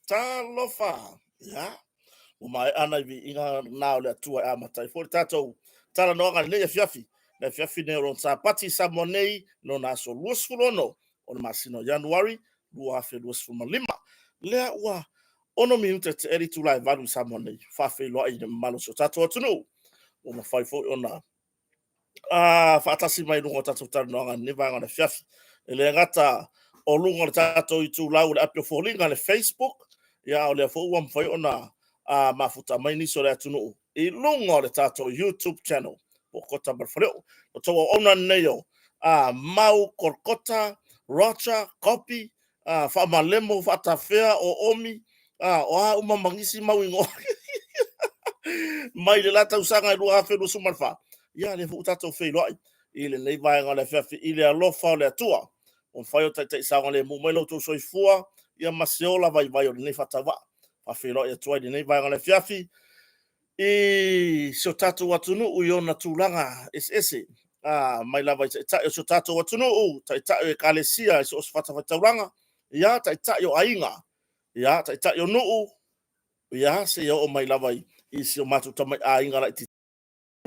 Talofa! Ia, ua maea nai viiga na o le Atua e amata ai foi le tatou talanoaga i lenei afiafi. Le afiafi nei o lona Sapati i Samoa nei, lona aso 26 o le masina o Ianuari 2025. Lea ua 6 minute tea le itula e 8 i Samoa nei, faafeiloai i le mamalu o si o tatou atunuu. Ua mafai foi ona faatasi mai i luga o tatou talanoaga i lenei vaega o le afiafi. E le gata o luga o le tatou itulau o le api o foliga le Facebook, ia a o lea foi ua mafai ona mafuta mai nisi o le atunuu i luga o le tatou YouTube channel po o Kota ma le Faleoo. O tou auauna nei o Mau, Kolokota, Roger, Kopi, Faamalemo, Faatafea, Oomi, o a uma ma nisi mau igoa mai le la tausaga e 2024. Ia, lea foi ua tatou feiloai i lenei vaega o le afiafi i le alofa o le Atua. Ua mafai ona taitai saogalemu mai lo outou soifua ma se ola vaivai o lenei faatauvaa. Faafeiloai atu ai i lenei vaega o le afiafi i si o tatou atunuu i ona tulaga eseese, mai lava i taitai o si o tatou atunuu, taitai o ekalesia i so o se fatafaitaulaga, ia, taitai o aiga, ia, taitai o nuu, ia, seia oo mai lava i si o matou tamaiaiga laitiiti.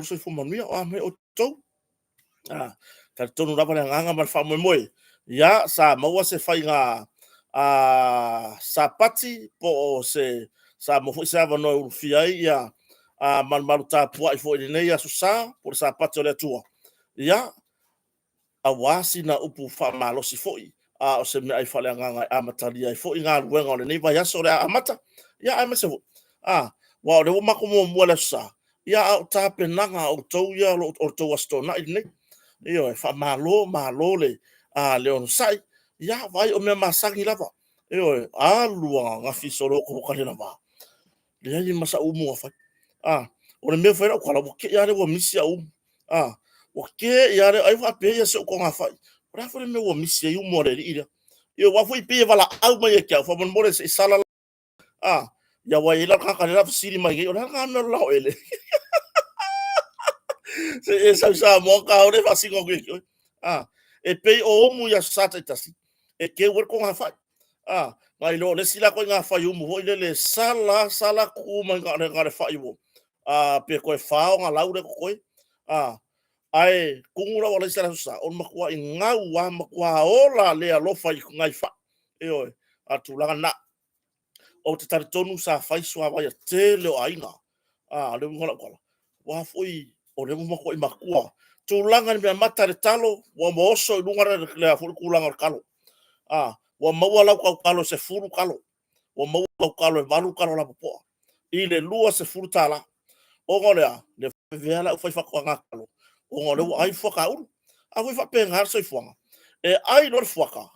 Soifua manuia, o a mea outou? Talitonu lava le agaga ma le faamoemoe, ia, sa maua se faiga sapati po o se, sa maua foi se avanoa e ulufia ai ia malumalu tapuai foi i lenei aso Sa po o le Sapati o le Atua, ia, aua sina upu faamalosi foi, a o se meaai faaleagaga e amatalia ai foi galuega o lenei vaiaso o le a amata, ia aemaise foi, aua o lea ua matou muamua i le Aso Sa, ia a o tapenaga a outou ia o le tou Aso Toonai lenei. Ioe, faamalo, malo le onosai. Ia, vaai o mea masani lava, ioe, alu ananafi solo ota le lava, leai ma sau umu na fai. O le mea e fai ai lau tala, ua te i lava lea ua misi au umu. Ua te i lava lea, ai faapea si ou togafai, o le a foi le mea ua misi ai umu a le alii lea? Ia aua foi e pei e valaau mai ia te au, faamolemole se i sala a, ia aua e i ai la le tagata lea o le a fesili mai nei, o le a lena mea o le laoele? Se i e sau i Samoa ona ta o lea faasino atu ia te oe. E pei o umu i Aso Sa taitasi e teu ai le togafai. Nai lo le isi la ituaiga fai umu foi lele e sala lava sala tu mai na o le fai pe toe fa ona lau lea e totoe. Ae tumu lau alaisa i le Aso Sa, o le matuai gau lava, matua ola le alofa i nai fai. Ioe, a o le tulaga lena. Ou te talitonu sa fai suavai a le tele o aiga. A, o le uiga o lau tala, aua foi o lea ua matuai matua. Tulaga i le meamata i le talo, ua oso i luga le tulaga o le talo. Ua maua lau tautalo e 10 talo, ua maua lau tautalo e 8 talo lapopoa i le $20. Ona o le a? O lea foi e avea le aufaifaatoaga talo, ona o lea ua ai fuata ulu. A foi e faapena le soifuaga, e ai loa le fuata,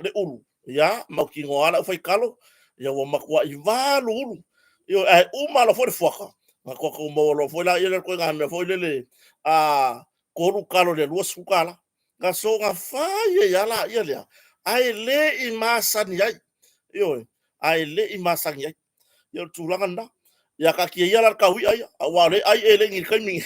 le ulu, ia mautinoa lava le aufaitalo ua matuai valu ulu. Ioe, ae uma loa foi le fuata, ona tatou maua loa foi lea o le ituaiga mea foi lele, 3 talo i le $20. Na soona fai ai lava lea, ae le i masani ai. Ioe, ae le i masani ai. Ia o le tulaga lena. Ia taatia ia la le taui'a ia, aua o lea e ai elegi i le taimi lenei.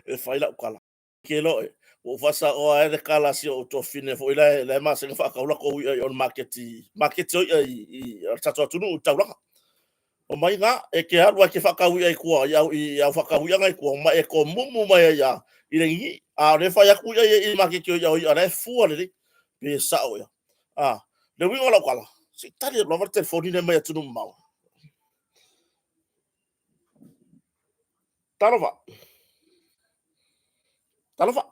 E fai lau tala. Ke loe, ua ou faasaoa ai le tala a si ou tuafafine foi la e masani ona faatau latou i'a i o i le maketi, maketi o i'a i le tatou atunuu i le taulaga. Fai mai na, e te alu lava e te faatau i'a i tua i au faatau i'a na i tua ma e tomumu mai ai lava i le ninii. A o lea e fai atu ia i le maketi o i'a, o i'a la e fua lelei. Pe sao ea. A, le uiga o lau tala, se i tali atu lava le telefoni lea mai atunuu mamao. Talofa. Talofa.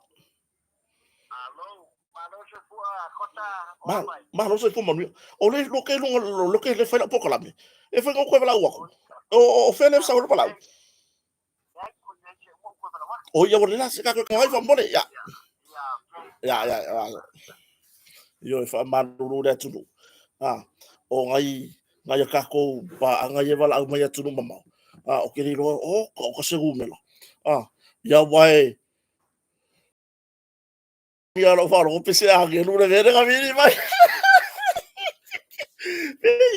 Malo soifua manuia. O le loke luga o loke le fai lau polokalame. E fai ngau koe walau aku. O fele sa o walau. O ia wale la se ka koe fa mole ya. Ya ya ya. Io e fa malulu le atunuu. Ah, o ngai ngai a kākou paaga ia e valaau mai atunuu mamao. Ah, o ke iloa o ka o ka se numera. Ah, ia wae ia lou faalogo pe se agelu le mea lea na vili mai.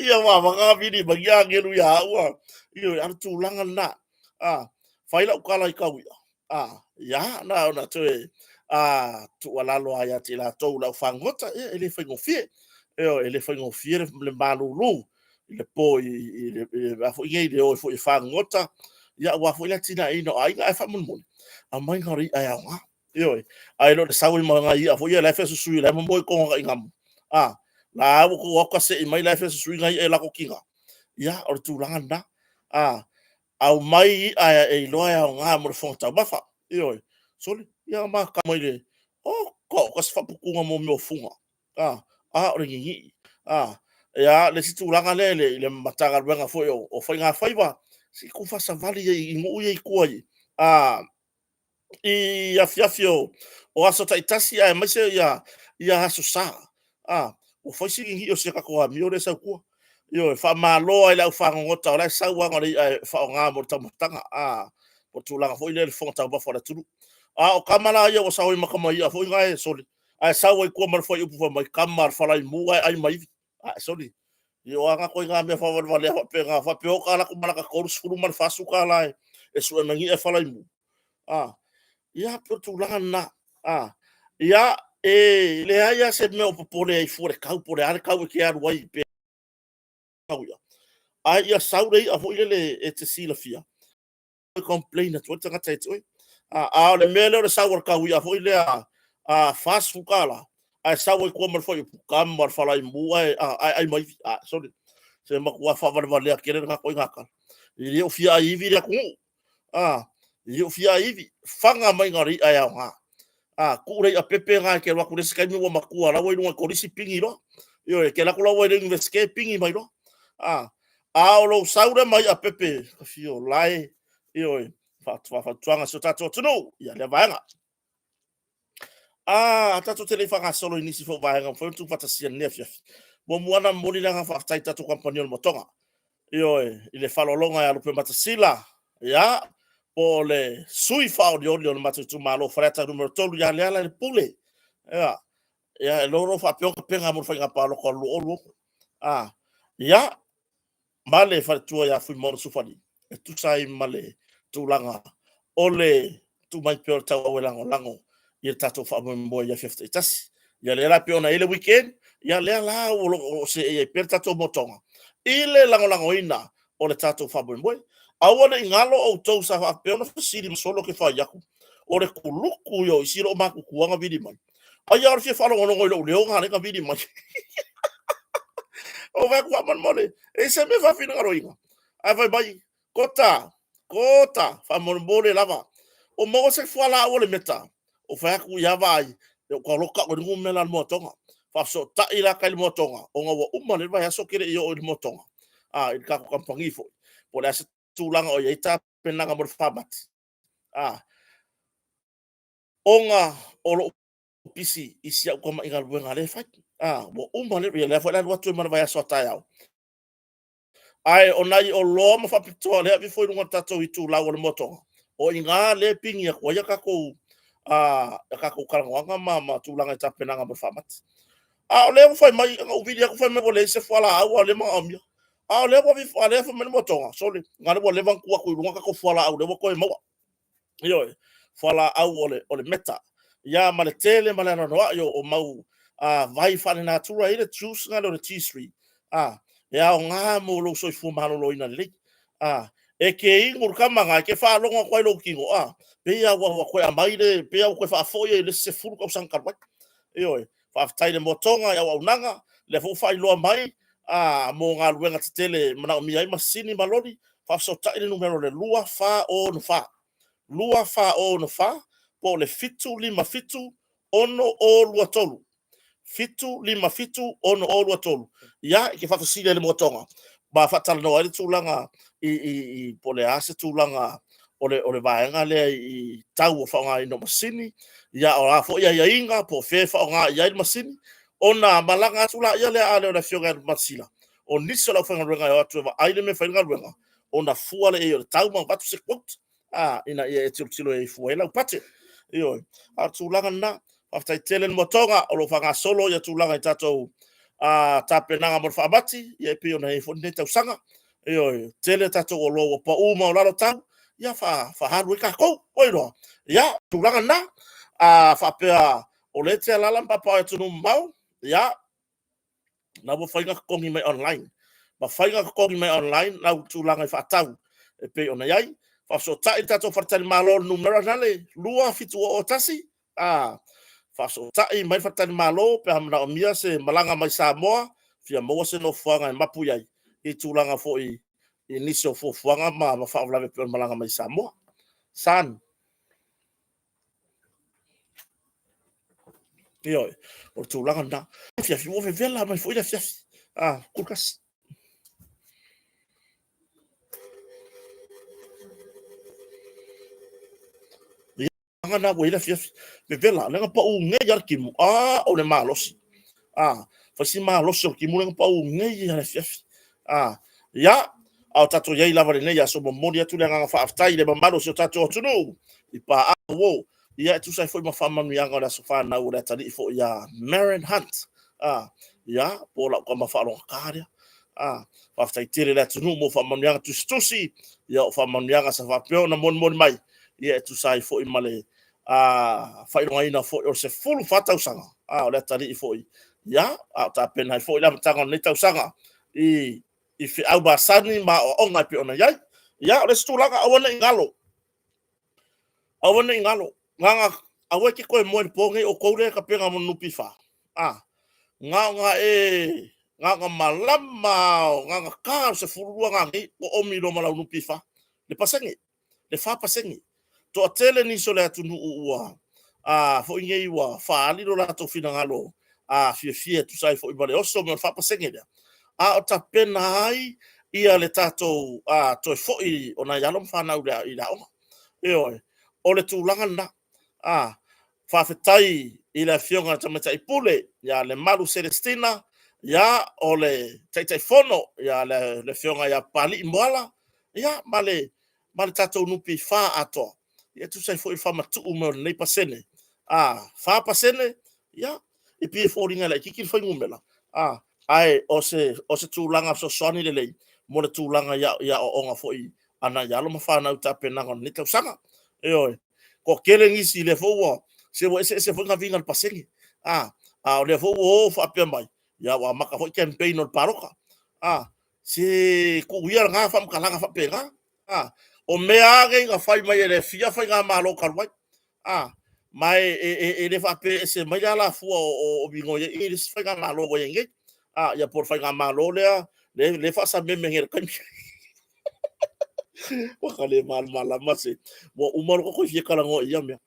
Ia ua vaka vili mai ia agelu ia au. Ioe, a o le tulaga lena. Ah, Fai lau tala i tau i'a, a, ia, na ona toe a, tuualalo lava ia te i latou le aufagogota, ia, e le faigofie. Ioe, e le faigofie le malulu i le po i le mea foi nei, le o foi e fagogota, ia aua foi le atinaeina o aiga. Ae faamolemole, aumai na o le i'a e aoga. Ioe. Ae le o le sau ai ma nai i'a foi ia la e feasusui o la e momoe i totonu o ina i gamu. A, la ua outou o atu tasei mai la e feasusui nai i'a i latou tiga. Ia, o le tulaga lena. Aumai i'a e iloa e aoga mo le fofoga taumafa. Ioe. Sole, ia ma tau mai le, oka oka se faaputuga mo mea o fuga. A, o le ninii. Ia, le isi tulaga lea i le Matagaluega foi o Faiga Faiva, se i tuu faasavali i nuu ia i tua i afiafi o aso taitasi aemaise Aso Sa. Ua fai si ninii o si a tatou amio lea e sau i tua. Ioe, faamalo lava i le aufagogota o la e sau lava na o le i'a e faaaoga mo le taumafataga, mo le tulaga foi lea i le fofoga taumafa o le atunuu. A o tama la ia ua sau ai ma tama i'a foi na e sole, ae sau ai i tua ma le fuaiupu fai mai, tama a le falaimu ae ai ma ivi. Ae sole, ia o a na ituaiga mea faavalevalea faapena, faapea o ta alu atu ma lata $30 ma le $40 e sue mai ai ni i'a falaimu. Ia, pei o le tulaga lena. Ia, e leai lava se mea o popole ai fua i le tau po o le a le tau e te alu ai pe a ia sau le i'a foi lele e te silafia, e complain atu ai le tagata ia te oe. A o le mea lea o le sau o le tau i'a foi lea $40, ae sau ai tua ma le fuaiupu, tama a le falaimu ae ai ma ivi. Sole, se matua faavalevalea tele lena ituaiga tala. E le o fia ai ivi le atunuu, e le o fia ai ivi. Faga mai na o le i'a e aoga. Tuu le i'a pepe lena e te alu atu i le isi taimi ua matua o la e ua i luga i le Kolisi pigi loa. Ioe, e te alu atu la ua i le Iunivesite pigi mai loa. A o lou sau lea ma i'a pepe, fio la e, ioe, fautuaga i si o tatou atunuu i lea vaega. Tatou te le i faagasolo i nisi foi o vaega ua mafai ona tuufaatasia i lenei afiafi, muamua lava ona momoli le agaga faafetai i le tatou kamupani o le Motoga, ioe, i le faaaloaloga ia Lupematasila, ia, po o le sui faaolioli o le matou itumalo o Faleata Nu.3 ia Lealailepule. Ia, e iloa o lo o faapea ona tapena mo le faiga palota o le 2026. Ia, ma le faletua ia Fuimaono Sufali e tusa ai ma le tulaga o le tuu mai pea o le tauau e lagolago i le tatou faamoemoe i afiafi taitasi. Ia lea la pei ona i ai le weekend, ia lea la o lo o seei ai pea le tatou motoga i le lagolagoina o le tatou faamoemoe. Aua ne i galo outou sa faapea ona fesili masolo ke fai atu, o le kuluku ia o isi loomatutua na vili mai. Ai lava o le fia faalogologo i lou leo na ala ai ona vili mai. Ou fai atu, faamolemole, e i ai se mea e faafinagaloina? Ae fai mai, Kota, Kota, faamolemole lava, o maua se fualaau a le meta? Ou fai atu, ia vaai, ou te iloa tau ai le numera o le moatoga. Faafesootai la tai i le moatoga, ona ua uma lea vaiaso ou te le i oo i le moatoga, i le tatou kamupani foi, po o le a se tulaga o i ai tapenaga mo le FAMATI, ona o lou pisi i si au tamai galuega o lea e fai. Ua uma lea, o lea foi o le a alu atu ai ma le vaiaso a taeao. Ae o nai oloa ma faapitoa o lea e ave ifo i luga o le tatou itulau o le moatoga, o i ina lea e pigi atu ai a tatou talanoaga ma tulaga i tapenaga mo le FAMATI. A o lea ua fai mai, na ou vili atu fai mai ua leai se fualaau a o lea e manaomia. A o lea ua fai mai le moatoga, sole, o lea ua leva ona tuu atu i luga tatou fualaau o lea ua toe maua. Ioe, fualaau o le meta. Ia ma le tele ma le anoanoai o mau vai faalenatura, e i ai le juice lena o le T3, e aoga mo lou soifua maloloina lelei. E te inu i le tama lena, e te faalogo atu lava i lou tino, pei lava ua toe aumai, pei lava ua toe faafoi oe i le isi 10 tausaga talu ai. Ioe. Faafetai i le moatoga i auaunaga, o lea foi ua faailoa mai mo galuega tetele e manaomia ai masini ma loli, faafesootai le numera o le 2464, 2464 po o le 757 6023. 757 6023. Ia, e te faafesili ai i le moatoga ma faatalanoa ai le tulaga i po o le a se tulaga o le vaega lea i tau o faaaogaina o masini, ia o a foi aiaiga po o fea e faaaoga i ai le masini, ona malaga atu lea a le o le Afioga ia Lupematasila, o nisi o le aufaigaluega e o atu e vaai le mea e fai ai le galuega, ona fua lea i ai o le tau ma avatu se quote ina ia e tilotilo e fua i ai lau budget. Ioe. A o le tulaga lena. Faafetai tele le moatoga o lo o faagasolo tulaga i tatou tapenaga mo le FAMATI, ia e pei ona i ai foi lenei tausaga. Ioe, tele tatou oloa ua pau maualalo tau, Ia faaalu ai tatou. Oi loa. Ia, tulaga na. A faapea o lea e te alaala ma papaaao i atunuu mamao, ia, na ua fai na totogi mai online. Mafai ona totogi mai online lau tulaga e faatau e pei ona i ai. Faafesootai le tatou faletalimalo i le numera lena 2701, faafesootai mai le faletalimalo pe a manaomia se malaga mai Samoa, fia maua se nofoaga e mapu i ai i tulaga foi i nisi o fuafuaga ma faalavelave e pei ona malaga mai Samoa. San. Ioe, o le tulaga lena. Afiafi, ua vevela mai foi le afiafi. Ah, kulikasi. Ia, na ua i le afiafi. Vevela, lea na pau nei lava le timu. Ah, o le malosi. Ah, fai si malosi o le timu lea na pau nei lava le afiafi. Ah, ia, a o tatou i ai lava i lenei aso, momoli atu le agaga faafetai i le mamalu o si o tatou atunuu i paaga ua ia e tusa ai foi ma faamanuiaga o le aso fanau o le atalii foi ia Maren Hunt. Ah, ia, po o lau tama faalogogata lea. Ah, faafetai tele i le atunuu mo faamanuiaga tusitusi, ia o faamanuiaga sa faapea ona molimoli mai, ia e tusa ai foi ma le faailogaina foi o le 14 tausaga, o le atalii foi, ia, a o tapena ai foi le amataga o lenei tausaga i feau masani ma aoaoga e pei ona i ai. Ia, o le isi tulaga, aua ne i galo, aua ne i galo, aua e te toe moe i le po lenei, outou lea e tapena mo le NPF, a, na ona e, na ona malama lava, na ona ta lava o le 12 nanei oomi loa ma lau NPF, le pasene, le 4%. Toatele nisi o le atunuu ua foi nei ua faaali lo latou finagalo fiafia e tusa ai foi ma le oso mai o le 4% lea, a o tapena ai ia le tatou toe foi o nai alo ma fanau i le aoga. Ioe, o le tulaga lena. Faafetai i le Afioga i le Tamaitai Pule ia Lemalu Selesitina, ia o le Taitaifono ia le Afioga ia Papalii Moala, ia ma le tatou NPF atoa, e tusa ai foi o le faamatuu mai o lenei pasene, 4%, ia, e pei e foliga e laitiiti le fuainumera, ae o se tulaga fesoasoani lelei mo le tulaga i aoaoga foi a nai alo ma fanau i tapenaga o lenei tausaga. Ioe. Toatele nisi lea foi ua, se ua eseese foi naviga i le pasene, a o lea foi ua o faapea mai, ia ua amata foi campaign o le palota. Se tuu ia na faamatalaga faapena. O mea lava nei na fai mai e le fia faigamalo talu ai, ma e le faapea e ese mai le alafua o migoi ai i le isi faigamalo ua i ai nei, ia po o le faigamalo lea e faasameme nei i le taimi lenei. Ua ta le malamalama se, ua uma lou ta toe fia talanoa i ia mea.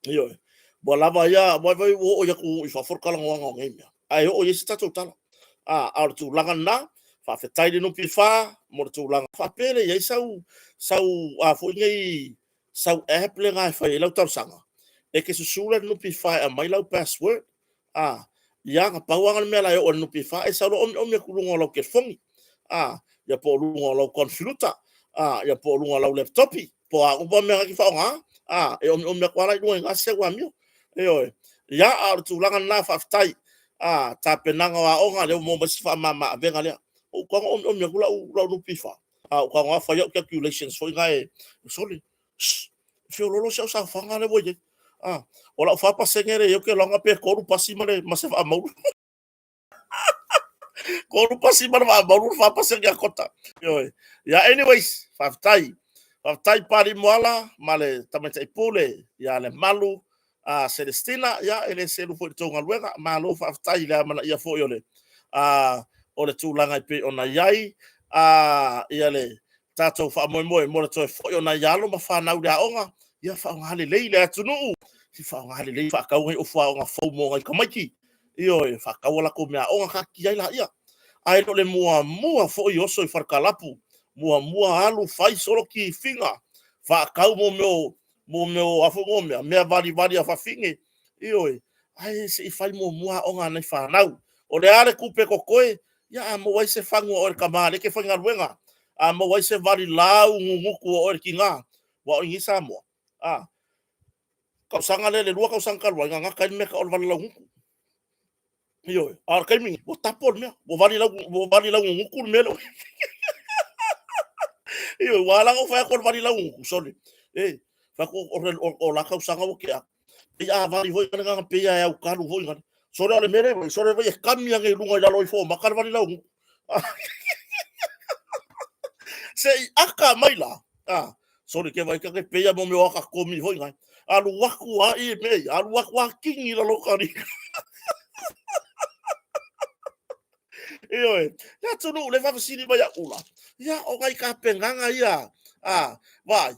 Ioe. Ua lava ia, ua oo i atunuu i fafo le talanoaga o nei mea, ae oo i ai se tatou tala. A o le tulaga lena, faafetai i le NPF mo le tulaga faapea lea i ai sau a foi nei, sau app lena e fai ai lau talosaga, e te susu la i le NPF e aumai lau password, ia na pau lava lena o le mea la e oo i le NPF, e sau loa omiomi atu i luga o lau telefoni, ia po o luga o lau konepiuta, ia po o luga o lau lepetopi, po o a uma mea na e te faaaogaina, e omiomi atu lava la i luga i ina si au amio. Ioe. Ia, a o le tulaga lena, faafetai. Tapenaga o aoga, lea ua maua mai si faamama avega lea. Ua ou tago omiomi atu lau NPF, ae ou tago lava fai au calculations foi na e, sole, sss, e feoloolo si au saofaga lea ua i ai. O lau 4% lea e i ai, ou te iloa pe 3 pasi ma se faamaulu. 3 pasi ma le faamaulu le 4% a Kota. Ioe. Yeah, anyways, faafetai. Faafetai Papalii Moala ma le Tamaitai Pule ia Lemalu Selesitina, ia e le selu foi i le tou galuega. Malo faafetai i le amanaia foi o le tulaga e pei ona i ai ia le tatou faamoemoe mo le toe foi o nai alo ma fanau i le aoga. Ia faaaoga lelei le atunuu, se faaaoga lelei faatau nai ofu aoga fou mo nai tamaiti. Ioe, faatau a latou meaaoga, taatia ai laia. Ae le o le muamua foi oso i faletalapu, muamua alu fai solo tifiga, faatau mea o a foi mea, mea valivali a fafine, ioe, ae se i fai muamua aoga a nai fanau. O le a le tupe e totoe? Ia a maua ai se fagu a oe le tama lea e te faigaluega, a maua ai se valilau nunutu a oe le tina, aua o i inei i Samoa, a tausaga lea, le 2 tausaga talu ai na gata ai le mea e tau o le valilaunutu. Ioe, a o le taimi lenei, ua tapo le mea, ua vali laununutu le mea lea. Ioe, ua ala ona ou fai atu o le vali laugutu, sole. E, fai atu o la tausaga ua tea. Pei a vali foi ngale pei e au kalu foi ngale. Sole o le mele vai, sole vai e kami ane i luga i lalo ifo o maka le vali laugutu. Se i aka mai la. Ah, sole ke vai kake pei a mo me o aka komi foi ngai. Alu aku a i mei, alu aku a kingi la lo kari. Ioe, le atunuu le faafesili mai au ula. Ia, o nai tapenaga ia, a, vaai,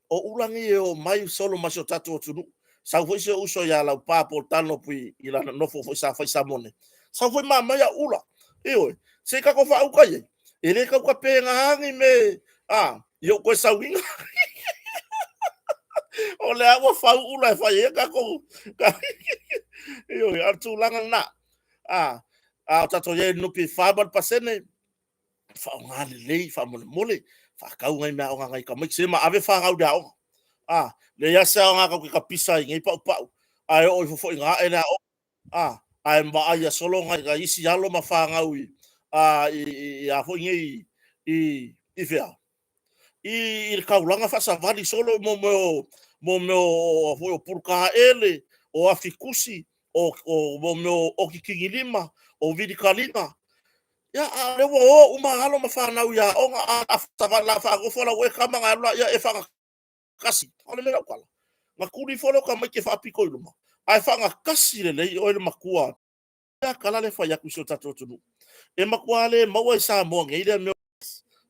o ula nei e o mai solo ma si o tatou atunuu. Sau foi si ou uso ia Laupa po o Dunlop i lana nofo foi sa fai i Samoa nei. Sau foi ma aumai au ula. Ioe, se i tatou faauka i ai. E le tau tapena ni me, a, i ou toe sauiga. O lea ua fau ula e fai ai tatou. Ioe, a o le tulaga lena. A, a o tatou i ai i le NPF ma le pasene, faaaoga lelei faamolemole, faatau nai meaaoga a nai tamaiti, se ma ave fanau i le aoga. A, leai lava se aoga tatou te tapisa ai i nei paupau, ae oo ifo foi ina ae le aoga, a, ae vaaia solo nai isi alo ma fanau i, a, i, a foi nei, i fea? I le taulaga faasavali solo mo mea o pulutaele, o afitusi, o mea o otitinilima, o vilikalina. Ia, a o lea ua o uma alo ma fanau i aoga, a o le a faanofo la ua e tama ona e alu lea e faagatasi. O le mea lau tala, na tuli ifo lea o tamaiti e faapito i luma, ae faagatasi lelei oe le matua. Le tala lea e fai atu i si o tatou atunuu, e matua le maua i Samoa nei lea mea,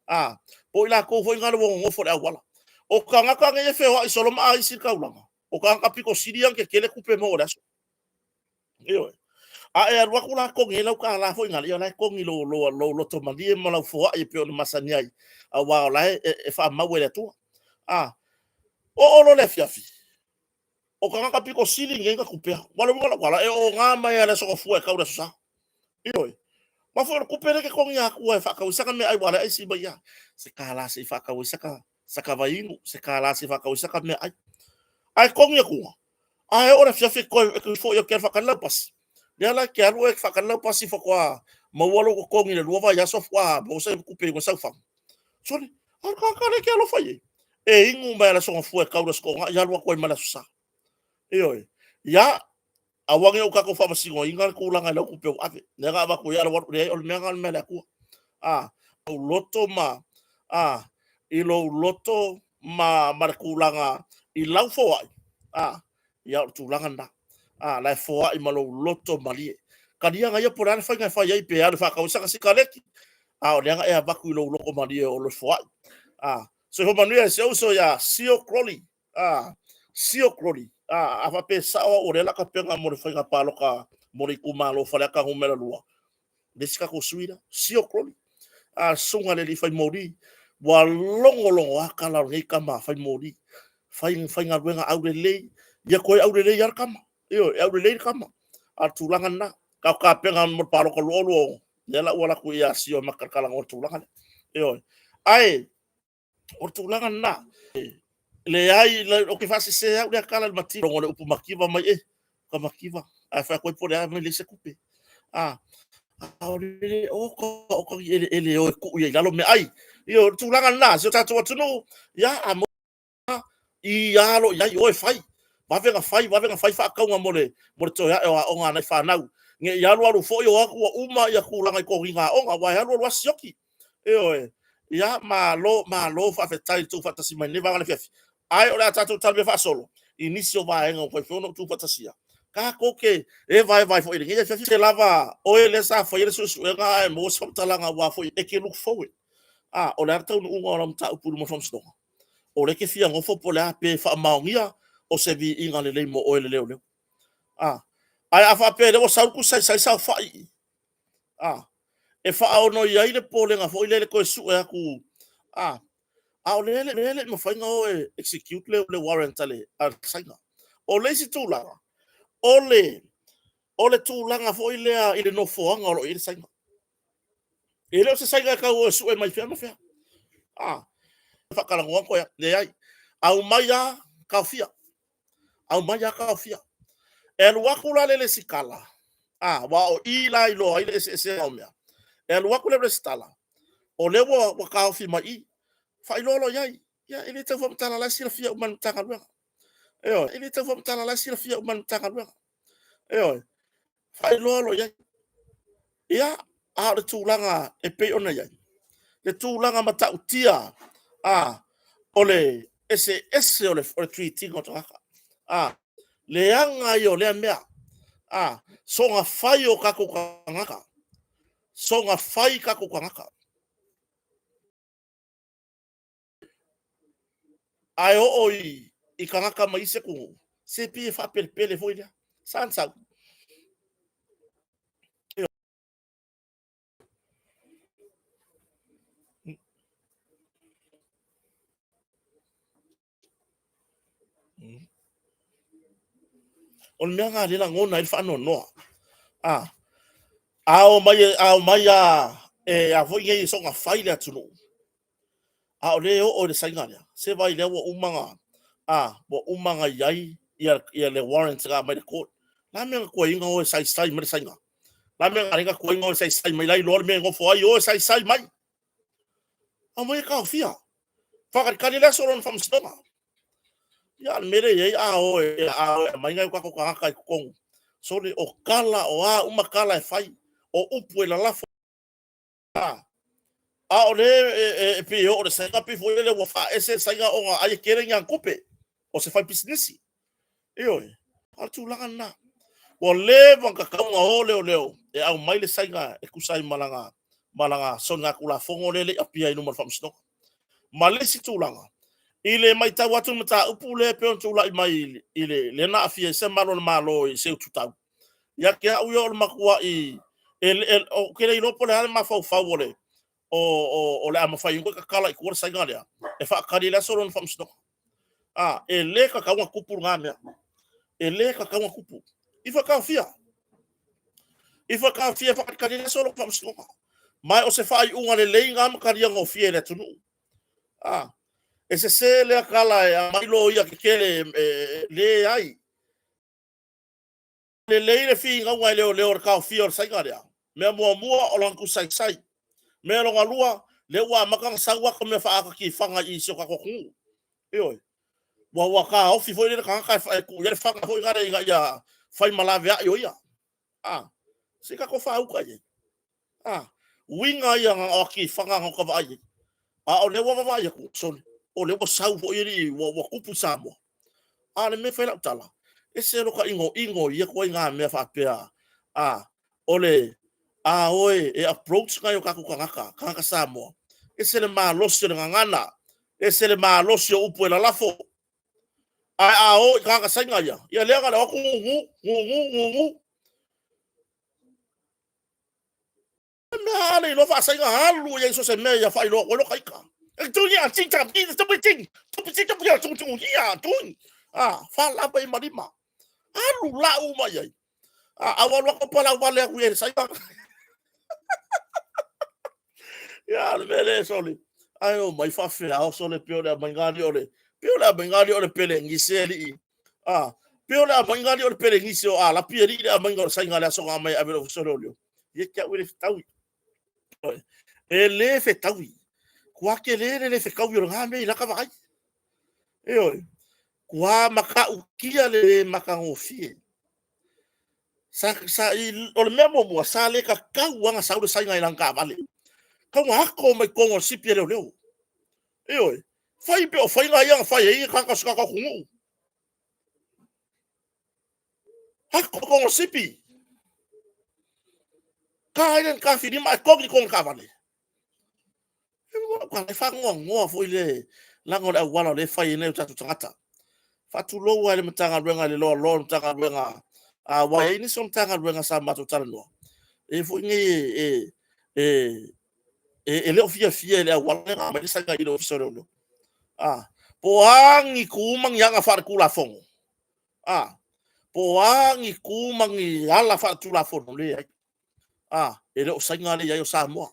a, po o i latou foi na ua nonofo i le auala. O tagata nei e feoai solo ma aisi i le taulaga, o tagata pito sili ia ona tetele tupe e maua i le aso. Ioe. A e alu atu la togi ai lau $1 foi lea, ia o la e togi i lou loto malie ma lau foai e pei ona masani ai, aua o la e faamau e le Atua. A oo loa i le afiafi, o tagata pito sili nei ona tupea. Aua o le uiga o lau tala, e oga mai lava i le Aso Gafua e tau i le Aso Sa. Ioe. Aua foi o le tupe lea e te togi atua e faatau ai saka meaai aua o lea e aisi mai lava. Se $1 se i faatau ai saka vaiinu, se $1 se i faatau ai saka meaai. Ae togi atu, ae oo i le afiafi e toe foi atu e alu e faatali lau pasi. Lea la e te alu oe e faatali lau pasi faatoa maua lou totogi i le 2 vaiaso faatoa maua se tupe e inu ai sau fagu. Sole, a o le tagata lea e te alofa i ai, e inu mai lava i le Aso Gafua e tau i le Aso Toonai, alu atu ai ma le Aso Sa. Ioe. Ia, aua ne i o tatou faamasinoina le tulaga i lau tupe ua ave. Lea na avatu ai alu alu, leai, o le mea lena o le mea a le Atua. A, lou loto ma, a, i lou loto ma le tulaga i lau foai, a, ia o le tulaga lena. A, la e foai ma lou loto malie. Talia ia po o le a le faiga e fai ai, pe alu e faatau ai saka sikaleti, a o lea na e avatu i lou loto malie o le foai. A, soifua manuia si ou uso ia Sio Crowley. A, Sio Crowley. A, a faapea e sao au o lea o le a tapena mo le faiga palota mo le itumalo o Faleata Nu.2, le isi tatou sui lea, Sio Crowley. A, susuga i le alii fai moli, ua logologo lava tala o lenei tama fai moli. Fai faigaluega aulelei, ia toe aulelei lava le tama. Ioe, e aulelei le tama. A o le tulaga lena, tatou tapena mo le palota 2026, lea la ua alu atu ia Sio e ma talanoa i le tulaga lea. Ioe. Ae, o le tulaga lena. Leai, ou te faasese au lea tala i le mativa. O le upu mativa mai e, ka mativa. Ae fai atu ai po o le a mai leai se tupe. A, a o le oka, oka ni eleele e o e tuu ai i lalo meaai. Ioe, o le tulaga lena, si o tatou atunuu, ia, a i alo i ai, o e fai. Vave na fai, vave na fai faatauga mo le toe ae o aoga a nai fanau. Ne i alu alu foi o atu ua uma ia tulaga i toniga aoga, aua e alu alu lava sioki. Ioe. Ia, malo, malo faafetai i le tuufaatasi mai i lenei vaega o le afiafi. Ae o le a tatou talomua faasolo i nisi o vaega ua mafai foi ona tuufaatasia. Tatou te evaeva ai foi i lenei afiafi. Se lava oe lea sa faia le suesuega ae maua se faamatalaga aua foi e te look forward. A, o le a le taunuuga o lau mataupu i luma o le Faamasinoga? O lea e te fia nofo po o le a, pe faamaonia o se viiga lelei mo oe le leoleo. A, ae a faapea o lea ua sau le tusi saisai saofai i i, a, e faaono i ai le popolega foi lea i le toe sue atu, a, a o lea e le i mafai ona o e execute le warrant a le Saina. O le isi tulaga, o le tulaga foi lea i le nofoaga o lo o i ai le Saina. E le o se Saina e tau o e sue mai fea ma fea. A, faatalanoa toe, leai. Aumai lava, taofia. Aumai lava taofia. E alu atu la le resitala, a, aua o i la e iloa ai le eseesega o mea. E alu atu le resitala, o lea ua taofi mai i. Faailoa loa i ai. Ia, e le tau faamatala, la e silafia uma e le Matagaluega. Ioe, e le tau faamatala, la e silafia uma e le Matagaluega. Ioe, faailoa loa i ai. Ia, a o le tulaga e pei ona i ai, le tulaga matautia o le eseese o le treat ina o tagata. Leaga ia o lea mea, soona fai o tatou tagata, soona fai o tatou tagata. Ae oo i tagata mai isi atunuu, se pei e faapelepele foi lea. Sa ona sau. O le mea lena o lea e lagona ai le faanoanoa. A o mai lava e a foi nei soona fai le atunuu, a o lea e oo i le saiga lea, se vaai o lea ua uma ona, ua uma ona i ai le warrant na aumai le court. O le a le mea na tuai ai ona o e saisai mai le saiga? O le a le mea na ala ai ona tuai ona o e saisai mai o la e iloa le mea e nofo ai, o e saisai mai. Aumai e taofia, faatalitali le aso lona faamasinoga. Ia a o le mea lea e i ai, a o e aumai nai o tatou tagata i totonu, sole, o tala, o a uma tala e fai, o upu e lalafo, a o lea e pei e oo i le saiga pei foi lele ua faaese le saiga ona ai e tele ni ana tupe, o se faipisinisi. Ioe, o le tulaga lena. Ua leva ona tatau ona o leoleo e aumai le saiga e tusa ai ma lana soligatulafono lea e le i appear i luma o le faamasinoga. Ma le isi tulaga, i le matau atu i le mataupu lea e pei ona tulai mai lea na aafia ai se malu o le Malo i Seututau, ia te au ia o le matuai… ou te le iloa po o le a le mafaufau o le a mafai ai ona toe tatala i tua le saiga lea e faatali ai le aso lona faamasinoga. E le tatau ona tupu lena mea. E le tatau ona tupu. Ifo e taofia, ifo e taofia e faatalitali ai le aso lona faamasinoga. Ma o se faaiuga lelei lena ma talia gofie e le atunuu. E sese lea tala e aumai loia tetele, e leai. Lelei le finauga e leoleo i le taofia o le saiga lea. Mea muamua, o lona tusi saisai. Mea lona lua, lea ua amata ona sau ata mea faaata tifaga i si o tatou atunuu. Ioe. Ua taofi foi lele tagata e tuu i ai le fana foi lea ina ia fai ma laveai o ia. Se i tatou faauta i ai. Uiga ia na o ata tifaga tatou te vaai i ai. A o lea ua vaavaai atu, sole, o lea ua sau foi alii, ua tupu i Samoa. A o le mea e fai ai lau tala, e ese lota inoino i ia ituaiga mea faapea, o le a o e approach nai o tatou tagata, tagata Samoa, e ese le malosi o le gagana, ese le malosi o upu e lalafo. Ae a o i tagata Saina ia, ia lea na o le o atu gugu gugu gugu. Mea a le iloa faa-Saina, alu i ai so o se mea ia faailoa atu ai lota ita. Faalava i ai ma lima. Alu lau uma i ai. A ua alu atu palau vale atu i ai i le Saina. Ia, o le mea lea, sole, ae omai faafeao, sole, pei o le aumaiga alii o le, pei o le aumaiga alii o le pelegise alii. Pei o le aumaiga alii o le pelegise o Alapi alii le aumaiga o le Saina i le aso na aumai ai e ave i le Ofisa o Leoleo. Ia te au e le fetaui. E le fetaui. Ua tele le le fetaui o lena mea i lata vaai. Ioe. Ua matautia le le matagofie. O le mea muamua, sa le tatau lava ona sau le Saina i lana taavale. Tatau ona ato mai totonu o le sipi a leoleo. Ioe. Fai pei o faiga ia na fai ai tagata o si o tatou atunuu. Ato i totonu o le sipi. Ta ai le taofilima ae togi i totonu o le taavale. E faanoanoa foi le laga o le auala o lea e fai ai nai o tatou tagata. Faatulou lava i le Matagaluega i le loaloa o le Matagaluega, aua e i ai nisi o Matagaluega sa matou talanoa, e foi nei e le o fiafia i le auala lea na aumai ai le Saina i le Ofisa o Leoleo. Po o a ni tu ma ni aga faaletulafono, po o a ni tu ma ni ala faaletulafono, leai. E le o Saina lea e i ai o Samoa.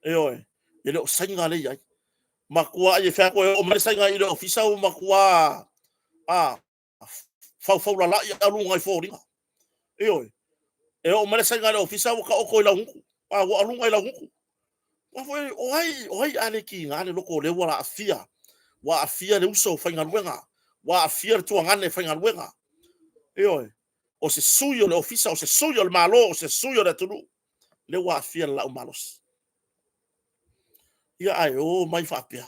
Ioe, e le o Saina lea e i ai. Matuai e fai atu e oo mai le Saina i le ofisa ua matua faufaulalai aluga i foliga. Ioe. E oo mai le Saina i le ofisa ua taoto i laugutu, ua aluga i laugutu. Aua foi o ai, o ai a le kiga le loko o lea ua aafia, ua aafia le uso faigaluega, ua aafia le tuagane faigaluega. Ioe, o se sui o le ofisa, o se sui o le Malo, o se sui o le atunuu, lea ua aafia le laau malosi. Ia ae o mai faapea.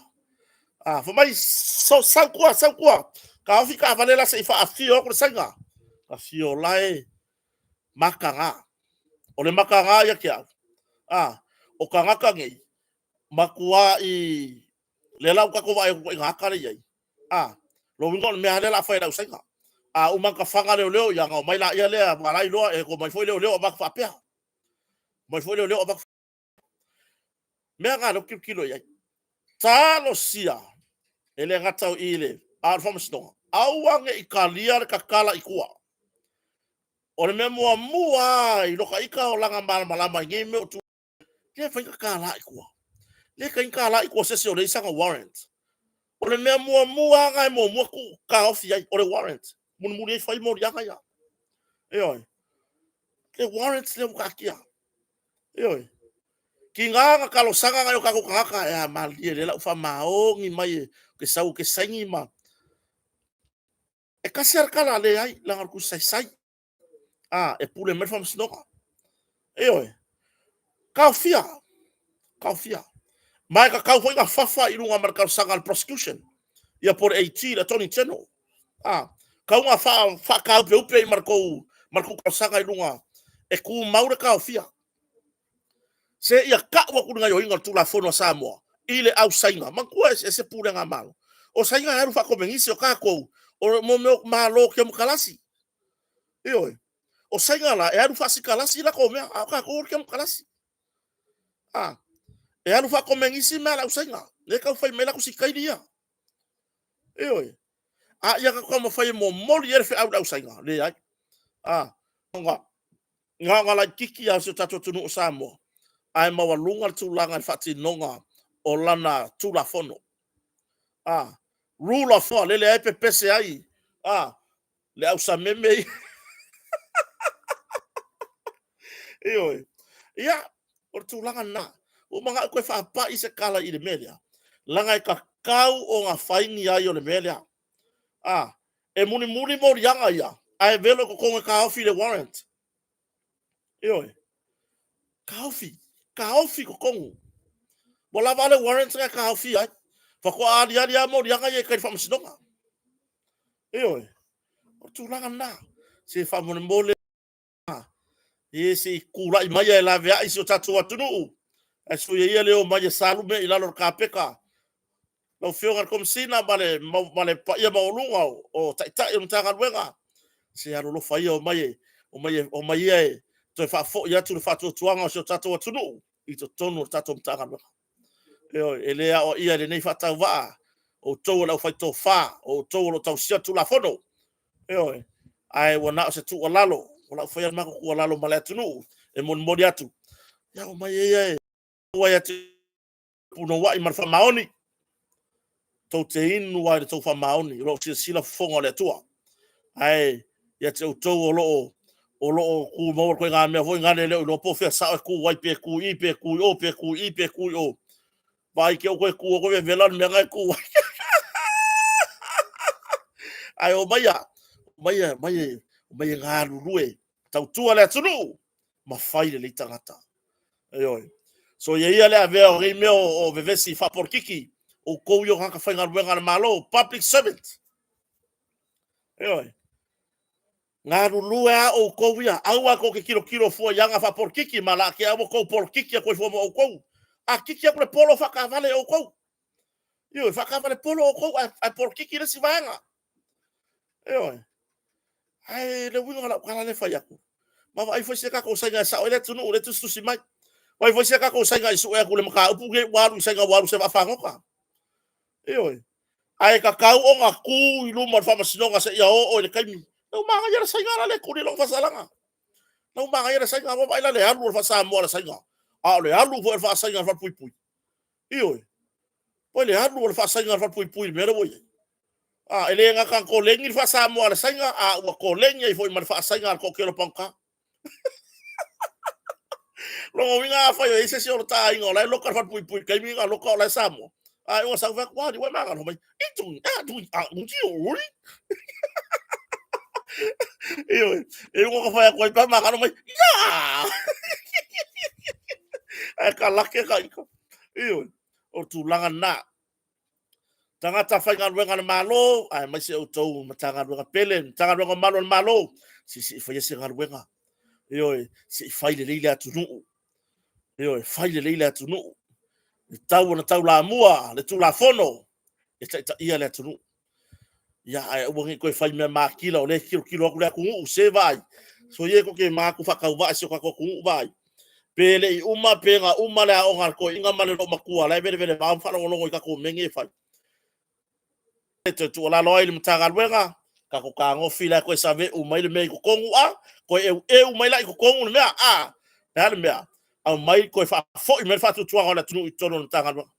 A, fai mai, so, sau tua, sau tua, taofi taavale la se i faafio atu le Saina. Afio la e mataga. O le mataga ia te au, a, o tagata nei, matuai, lea la ua tatou vaai atu i ituaiga ata lea e i ai, a, lona uiga o le mea lava lea o le a fai e le au Saina. A uma ona fafaga leoleo, ia ona omai lea, aua o la e iloa e omai foi leoleo avatu faapea, omai foi leoleo avatu. Mea na o lea ou te tilotilo i ai. Talosia, e le gata i le, a o le faamasinoga, aua ne i talia le tatala i tua. O le mea muamua lava i lota ita olaga malamalama i nei mea o tulai, le mafai ona tatala i tua. Le tatala i tua i se isi o leai sana warrant. O le mea muamua lava lena e muamua tuu taofi ai, o le warrant. Mulimuli ai fai moliaga ia. Ioe. Le warrant lea ua taatia. Ioe. Tiga na talosaga nai o tatou tagata, e a malilie, o lea o le a ou faamaoni mai ou te sau ou te saini ma... E tasi lava le tala a leai, leaga o le tusi saisai. A, e pule mai le faamasinoga. Ioe. Taofia, taofia. Ma e tatau foi ona fafa i luga ma le talosaga a le prosecution, ia po o le AG, le Attorney General. A, tatau ona faataupeupe ma le tou talosaga i luga e tumau le taofia. Seia tau atu le gaoioiga o le Tulafono a Samoa i le au Saina. Manatua e eseese pulega a Malo. O Saina e alu faakomenisi, o tatou, o mea o Malo kemokarasi. Ioe. O Saina la, e alu faasikalasi latou mea, a o tatou o le kemokarasi. A, e alu faakomenisi mea a le au Saina, lea e tau fai mai latou sikaili ia. Ioe. A ia tatou taumafai e momoli ai le feau i le au Saina, leai. A, na ona laitiiti lava o si o tatou atunuu o Samoa, ae maualuga le tulaga i le faatinoga o lana Tulafono. A, rule of law, lele lava e pepese ai a, le au sameme ia. Ioe. Ia, o le tulaga lena. Ua ou manao e toe faapai se tala i le mea lea, leaga e tatau ona fai ni ai o le mea lea. A, e mulimuli moliaga ia, ae velo i totonu e taofi i le warrant. Ioe. Taofi, taofi i totonu. Ua lava a le warrant na e taofia ai. Faatoa aliali lava moliaga ia i tai i le faamasinoga. Ioe. O le tulaga lena. Se faamolemole e se i tulai mai e laveai si o tatou atunuu, ae soia ia le omai e salume i lalo o le kapeta. Lau Afioga i le Komesina ma le paia maualuga o Taitai o le Matagaluega, se alolofa ia, omai, omai, omai ia e toe faafoi atu le faatuatuaga o si o tatou atunuu i totonu o le tatou Matagaluega. Ioe, e le aoaia e lenei faatauvaa, o outou o le aufaitofa, o outou o lo o tausia le Tulafono. Ioe, ae ua na o se tuualalo, o lau faia le matou tuualalo ma le atunuu e molimoli atu. Ia, omai ia e ua ia te punouai ma le faamaoni, tou te inu ai le tou faamaoni, o lo o silasila fofoga o le Atua. Ae ia te outou o lo o o lo o tumau le ituaiga mea foi nale e le o iloa po o fea sao e tu ai, pe tu i i, pe tu i o, pe tu i i, pe tu i o. Vaai te outou e tu ai, koe vevela le mea na e tu ai. Ae omaia, omaia, omaia, omaia galulue, tautua le atunuu, ma fai lelei tagata. Ioe. So ia ia le avea o nei mea o vevesi faapolokiki, outou ia o tagata faigaluega a le Malo, public servant. Ioe. Galulue a outou ia, aua tou te tilotilo fua i aga faapolokiki, ma la te aua tou polokiki atu ai fua ma outou. A kiki atu le polo, faataavale e outou. Ioe, faataavale polo outou, ae polokiki le isi vaega. Ioe. Ae le uiga o lau tala lea e fai atu, ma vaai foi se tatou Saina e sao ai le atunuu lea e tusitusi mai. Vaai foi se tatou Saina i sue atu le mataupu lenei ua alu i Saina ua alu i se vaafagota. Ioe. Ae tatau ona tu i luma o le faamasinoga seia oo i le taimi. Lau manaia le Saina la le tuli lona faasalaga. Lau manaia le Saina, ua vaai la le alu o le faasamoa a le Saina. A o le alu foi o le faasaina a le falepuipui. Ioe. Oi le alu o le faasaina a le falepuipui i le mea lea ua i ai. A, e le gata na koleni le faa-Samoa a le Saina, a ua koleni ai foi ma le faasaina a le toatele o pagota. Lona uiga afai o i ai se isi o le ta aiga o la e loka i le falepuipui i le taimi na loka o la e Samoa, a ua sau fai atu, ua ua magalo mai, i tui, a tui, a uti o uri. Ioe, e uga ka fai atu ai pa magalo mai, ia! Ae kalake ka ita. Ioe, o le tulaga lena. Tagata faigaluega a le Malo, aemaise outou Matagaluega pele, Matagaluega o Malu a le Malo, se se i faia se galuega. Ioe, se i fai lelei le atunuu. Ioe, fai lelei le atunuu. E tatau ona taulamua le Tulafono e taitaia le atunuu. Ia, ae aua ne i toe fai mea matila o lea e tilotilo atu le atunuu, se vaai, soia tou te manatu faatauvaa i si o tatou atunuu, vaai, pe le i uma pe na uma le aoga a le toeaina ma le loomatua la e velevele vao ma faalogologo i tatou mea nei e fai. E toe tuualalo ai i le Matagaluega, tatou fetagofi la e toe saveu mai le mea i totonu, a, toe eueu mai la i totonu le mea, a. O le a le mea? Aumai toe faafoi mai le faatuatuaga o le atunuu i totonu o le Matagaluega.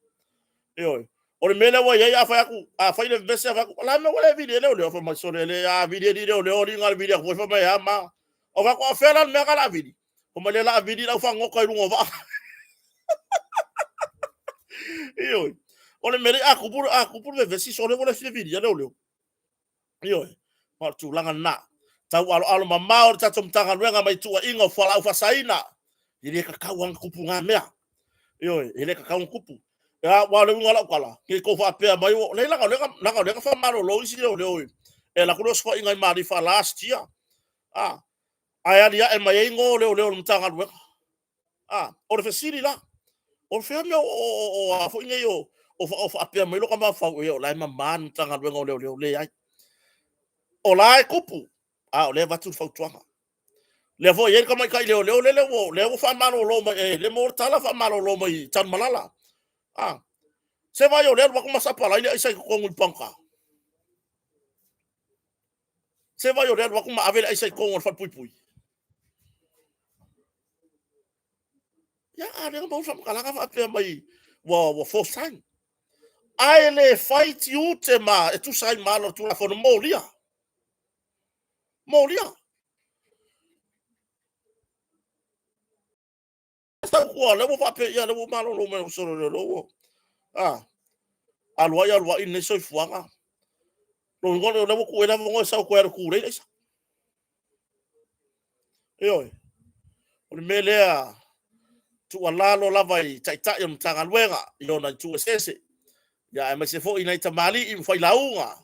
Ioe. O le mea lea ua i ai, a fai atu, a fai le vevesi ae fai atu, o le a le mea ua le vili ai leoleo? Fai mai, sole, a vili e alii leoleo, alii na o le vili atu foi fai mai e a ma. Ou fai atu, a o fea la le mea lena o le a vili? Fai mai, lea o le a vili le au fagota i luga o vaa. Ioe. O le mea, a tupu, a tupu le vevesi, sole ua le fia vilia leoleo. Ioe, ma o le tulaga lena. Taualoalo mamao le tatou Matagaluega mai tuuaiga o fualaau faasaina. E le tatau lava ona tupu na mea. Ioe, e le tatau ona tupu. Aua o le uiga o lau tala, ne i tou faapea mai, leai leaga o lea na faamalolo isi leoleo e alu atu le osofaiga i Malifa last year. Ae aliae mai ai igoa o leoleo o le Matagaluega. A, o le fesili la, o fea mea o a foi nei o faapea mai lota mafaufau, o la e mama le Matagaluega o Leoleo. Leai. O la e tupu, a o lea e avatu le fautuaga. O lea foi e i ai le tamaitai leoleo lea ua faamalolo mai, lea ua maua le tala ua faamalolo mai i Tanumalala. A, se vaai o lea e alu atu ma sapalai le aisa i totonu i le pagota. Se vaai o lea e alu atu ma ave le aisa i totonu o le falepuipui. Ia, a o lea na maua le faamatalaga faapea mai ua force sign. Ae le fai tiute ma e tusa ai ma ala o le Tulafono, molia. Molia. Sau tua, lea ua faapea, ia lea ua malolo mai le Ofisa o Leoleo ua... a, alu ai alu ai lenei soifuaga. Lona uiga o lea ua tuu i ai le avanoa e sau toe alu e tulei le aisa. Ioe. O le mea lea, tuualalo lava i Taitai o Matagaluega i ona itu eseese, ia aemaise foi nai tamalii ma failauga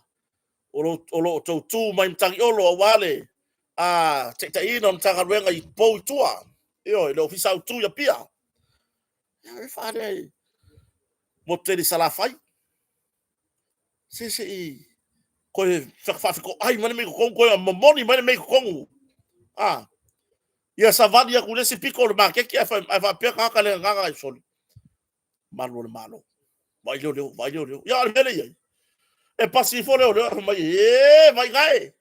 o lo o outou tu mai matagi olo aua le taitaiina o Matagaluega i pou i tua, ioe, le Ofisa Autu i Apia. Ia, e faalea i motu tele i Salafai. Se se i toe faafetoai mai le mea i totonu, toe momoli mai le mea i totonu. A, ia savali atu i le isi pito o le maketi ae faapea tagata le gagana, sole, malu o le Malo, vaai leoleo, vaai leoleo. Ia, a o le mea lea e i ai, e pasi ifo leoleo ae fai mai, e, vaai gae,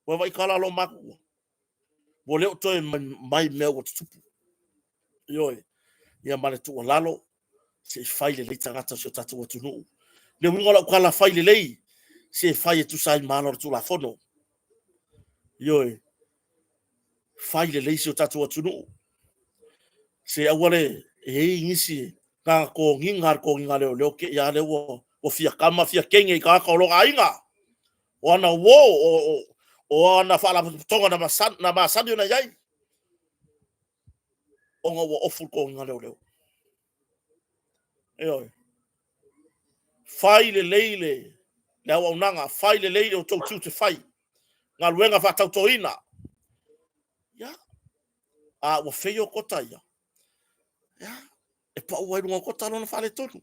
ua vaai tala lo matua. Ua le o toe mai mea ua tutupu. Ioe, ia ma le tuualalo, se i fai lelei tagata o si o tatou atunuu. Le uiga o lau tala fai lelei, se fai e tusa ai ma ala o le Tulafono. Ioe, fai lelei si o tatou atunuu. Se aua le, e i ai nisi na toniga le toniga a leoleo te i lava lea ua fia tama fia teine i tagata o lona aiga, o ana uo, o ana faalapotopotoga na masani ona i ai, ona ua ofu le toniga leoleo. Ioe. Fai lelei le auaunaga, fai lelei o outou tiute fai, galuega faatautoina. Ia, a ua feio kota ia, ia, e pau ai luga o kota lona faaletonu.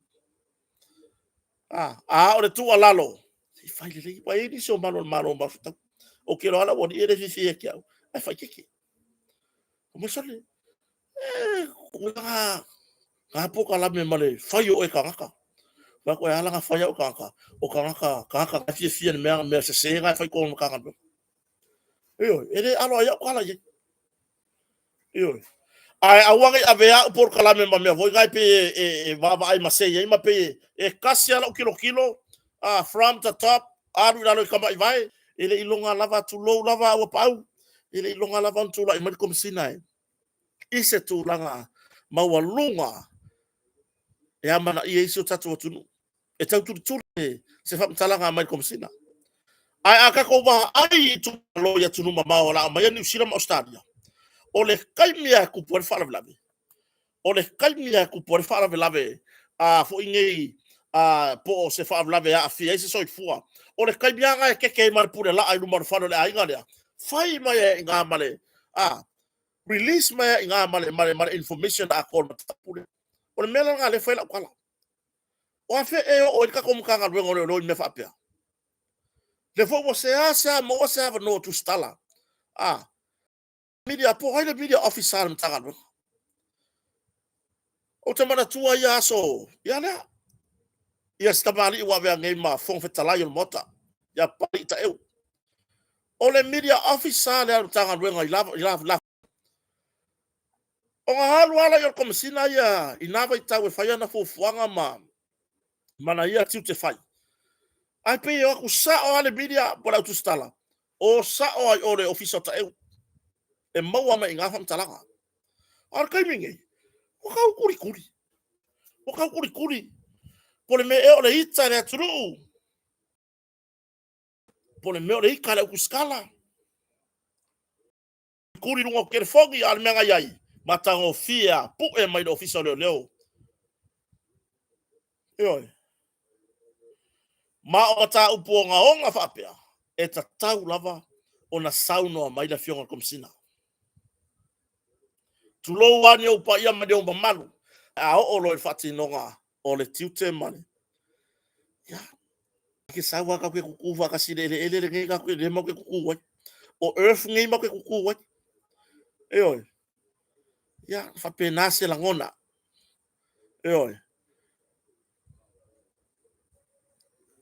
A, a o le tuualalo, se i fai lelei. Ua i ai nisi o malu o le Malo mafutau. Ou te iloa lava ua e le fiafia ia te au, ae fai keke. Fai mai, sole, e, ga polokalame ma le fai o oe e tagata. Fai atu, e ala ona fai au e tagata, o tagata, tagata e fiafia i le mea, mea sese na e fai i totonu o le Matagaluega. Ioe, e le alo ai au tala i ai. Ioe. Ae aua ne i avea au polokalame ma mea foi na e pei e vaavaai masei ai ma pei e tasi lava lau tilotilo, from the top, alu i lalo i tamaivae, e le i iloga lava, tulou lava au a Paau, e le i iloga lava ona tulai mai le Komesina e i se tulaga maualuga e amanaia ai si o tatou atunuu. E tautulituli se faamatalaga mai le Komesina. Ae a tatou vaai i itumalo i atunuu mamao o le a aumaia Niu Sila ma Ausetalia, o le taimi lava e tupu ai le faalavelave, o le taimi lava e tupu ai le faalavelave a foi nei po o se faalavelave e aafia ai se soifua, o le taimi lava lena e keke ai ma le pulelaa i luma o le fale o le aiga lea, fai mai ai lava i ina ma le release mai lava i ina ma le information atoa o le mataupu lea. O le mea la lena o lea e fai ai lau tala. O afea ea e oo ai le tatou Matagaluega o Leoleo i mea faapea? O lea foi ua seasea maua se avanoa tusitala, media, po o ai le media officer a le Matagaluega. Ou te manatua ia aso, ia lea, ia si tamalii ua avea nei ma Fofoga Fetalai o le Maota, ia Papalii Taeu. O le media officer lea a le Matagaluega i la Ona alu lava lea o le Komesina ia i na vaitau e fai ana fuafuaga ma ana ia tiute fai. Ae pei e o atu sao lava le media po o le au tusitala, o sao lava i o i le Ofisa o Taeu e maua mai i ina faamatalaga. A o le taimi lenei, ua tau tulituli, ua tau tulituli. Po o le mea ea o le ita a le atunuu, po o le mea o le ita a le au tusitala. Tuli i luga o telefoni, a o le mea na i ai, matagofie a pue mai le Ofisa o Leoleo. Ioe. Ma o mataupu ogaoga faapea, e tatau lava ona saunoa mai le Afioga i le Komesina. Tulou lava ni ou paia ma ni ou mamalu, a oo loa i le faatinoga o le tiute ma le... Ia, e te sau lava tatou te tutu faatasi i le eleele lenei lea matou te tutu ai. O earth nei matou te tutu ai. Ioe. Ia, e faapena se lagona. Ioe.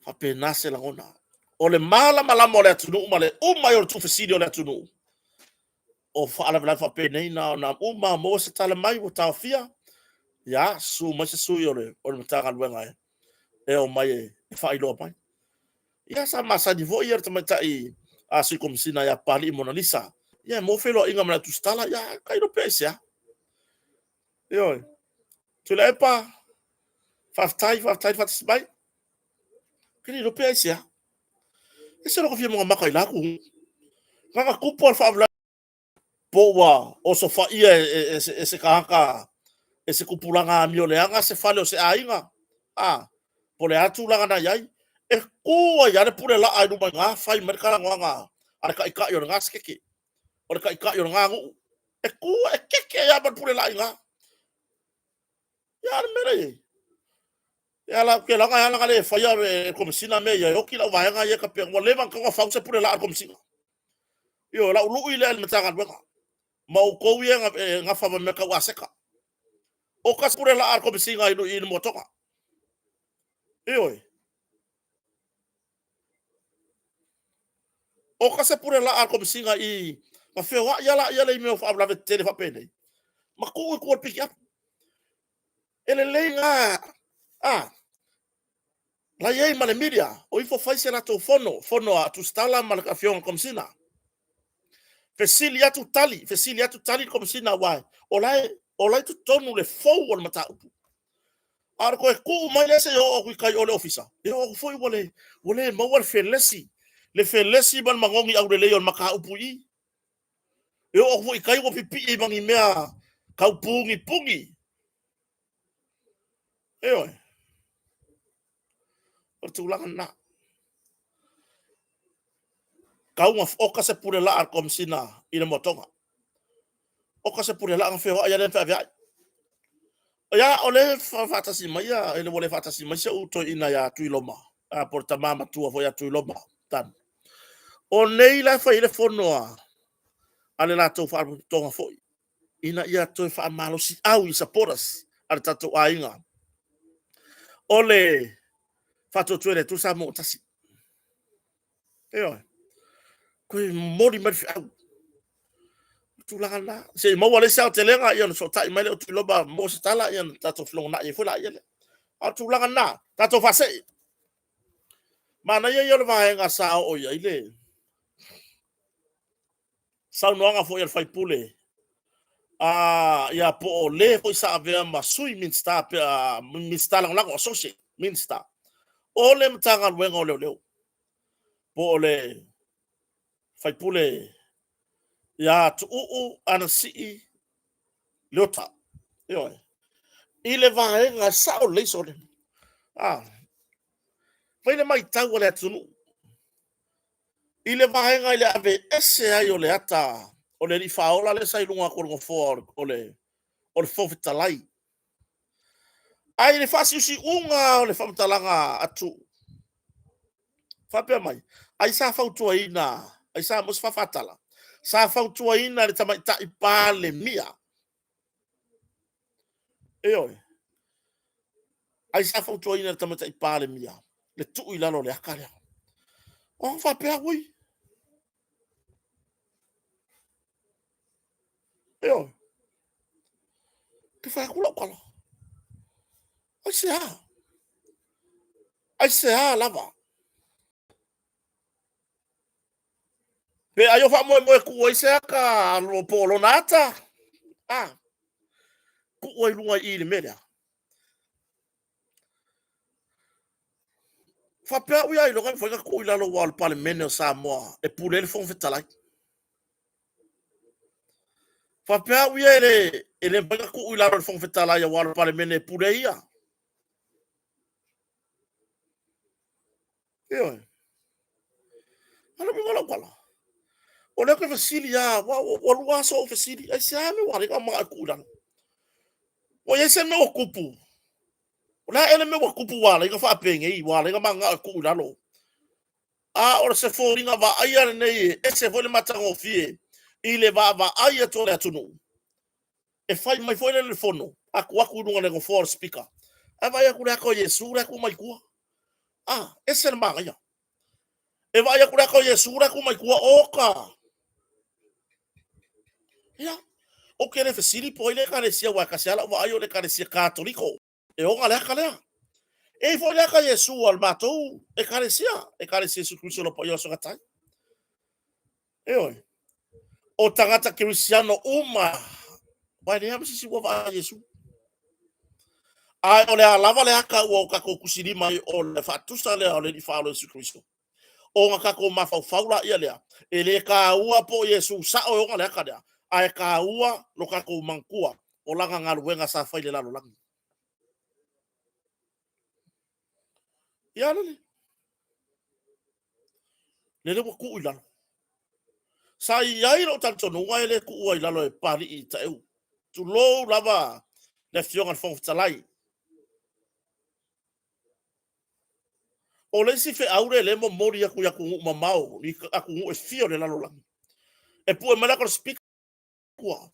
Faapena se lagona. O le malamalama o le atunuu ma le uma ai o le tuufesili o le atunuu, o faalavelave faapenei na ona uma maua se tala mai ua taofia, ia, susu mai se sui o le Matagaluega e omai e faailoa mai. Ia sa masani foi le tamaitai a Sui Komesina ia Papalii Monalisa, ia e maua feiloaiga ma le au tusitala, ia tailo pea i se a. Ioe. Tuilaepa, faafetai, faafetai le faatasi mai. Ou te le iloa pe aisea. E ese lou fia magamata i la itu. Na ona tupu lava o le faalavelave po ua osofaia e se tagata, e se tupulaga amioleaga se fale o se aiga, a, po o le a tulaga na i ai, e tu ai lava le pulelaa i luma i ina fai mai le talanoaga a le taitai o lena sekeke, o le taitai o lena nuu. E tu, e keke ai lava ma le pulelaa i ina. Ia a o le mea lea e i ai, ia la, ou te iloa e ala ona le faia e le Komesina mea ia, e oti lau vaega ia e ua leva ona tatau ona fau se pulelaa a le Komesina. Ioe, o lau lui lea i le Matagaluega ma outou ia e nafa ma mea tau aseta. O ka se pulelaa a le Komesina i le Moatoga. Ioe. O ka se pulelaa a le Komesina i na feoai lava laia i mea o faalavelave tetele faapenei, ma tuu i tua i le pikiapu. E lelei na, a, la i ai ma le media, o ifo fai se latou fono, fono a Tusitala ma le Afioga i le Komesina. Fesili atu tali, fesili atu tali le Komesina, aua o la e, o la e i totonu le fou o le mataupu. A o le toe tuu mai lea seia oo atu i tai o le ofisa, e oo atu foi ua le, ua le maua le felesi, le felesi ma le manogi aulelei o le mataupu i i. E oo atu foi i tai ua pipii ma ni mea tau punipuni. Ioe. O le tulaga lena. Tau na oka se pule laa a le Komesina i le moatoga. Oka se pule laa na feoai lea na feaveai. Ia, o le faatasi mai ia, ele ua le faatasi mai si ou toeaina ia Tuiloma, a po o le tama matua foi ia Tuiloma, Dan. O nei la e fai ai le fono a le latou faalapotopotoga foi, ina ia toe faamalosiau i supporters a le tatou aiga o le Faatuatua i le Atua Samoa ua Tasi. Ioe. Toe momoli mai le feau. O tulaga lena. Se i maua le isi aotelega, ia ona fesootai mai lea o Tuiloma maua se tala, ia ona tatou felogonai ai foi laia lea. A o le tulaga lena, tatou faasee. Manaia ia o le vaega sa oo i ai le saunoaga foi a le sui usufono. A ia po o le foi sa avea ma sui Minisita pe a Minisita Lagolago, Associate Minister o le Matagaluega o Leoleo, po o le faipule ia Tuuu Anasii Leota. Ioe. I le vaega e sao lelei sole. A. Fai le matau a le atunuu i le vaega i le aveese ai o le ata o le Alii Faaola lea sa i luga atu o le nofoa o le Fofoga Fetalai. Ae i le faasiusiuga o le faamatalaga a Tuuu, faapea mai, ai sa fautuaina, ai sa maua se faafatala, sa fautuaina e le Tamaitai Palemia. Ioe. Ai sa fautuaina e le Tamaitai Palemia le tuu i lalo o le ata lea. Ona faapea, ui, ioe, te fai atu lau tala. Aisea? Aisea lava? Pe ai o faamoemoe e tuu ai se ata po o lona ata? A, tuu ai i luga i i i le mea lea. Faapea au ia ailoga e mafai ona tuu i lalo aua o le Palemene o Samoa e pule ai le Fofoga Fetalai. Faapea au ia e le mafai ona tuu i lalo e le Fofoga Fetalai aua o le Palemene e pule ai ia. Ioe. A o le uiga o lau tala, o lea ou te fesili lava, ua 2 aso o ou fesili, aisea le mea ua ala ai ona manao e tuu i lalo? Ua i ai se mea ua tupu? O le a ea le mea ua tupu ua ala ai ona faapenei, ua ala ai ona mananao e tuu i lalo? A o se foliga vaaia lenei e ese foi le matagofie i le vaavaai atu a le atunuu, e fai mai foi lele i le fono, atu atu i luga o le nofoa o le Speaker, ae vaai atu i le ata o Iesu la e tu mai tua. A, ese le manaia. E vaai atu i le ata o Iesu la e tu mai tua, oka! Ia, ou te le fesili po o ai le ekalesia, aua e tasi lava lau vaai o le ekalesia Katoliko e ona le ata lea. E i ai foi le ata Iesu a le matou ekalesia, ekalesia Iesu Keriso o le Paia o Aso e Gata ai. Ioe. O tagata kerisiano uma, aua e leai lava ma se isi ua vaai ia Iesu. Ae o le a lava le ata ua o tatou tusilima ai o le faatusa lea o le Alii Faaola Iesu Keriso, ona tatou mafaufau laia lea, e le taua po o Iesu sao e ona le ata lea, ae taua lo tatou manatua o lana galuega sa fai i le lalolagi. Ia lele. Lele ua tuu i lalo. Sa i ai lou talitonuga e le tuua i lalo e Papalii Taeu. Tulou lava le Afioga i le Fofoga Fetalai. O le isi feau lea e momoli atu i atunuu mamao, i atunuu e fia o le lalolagi, e pue mai le ata o le Speaker, ua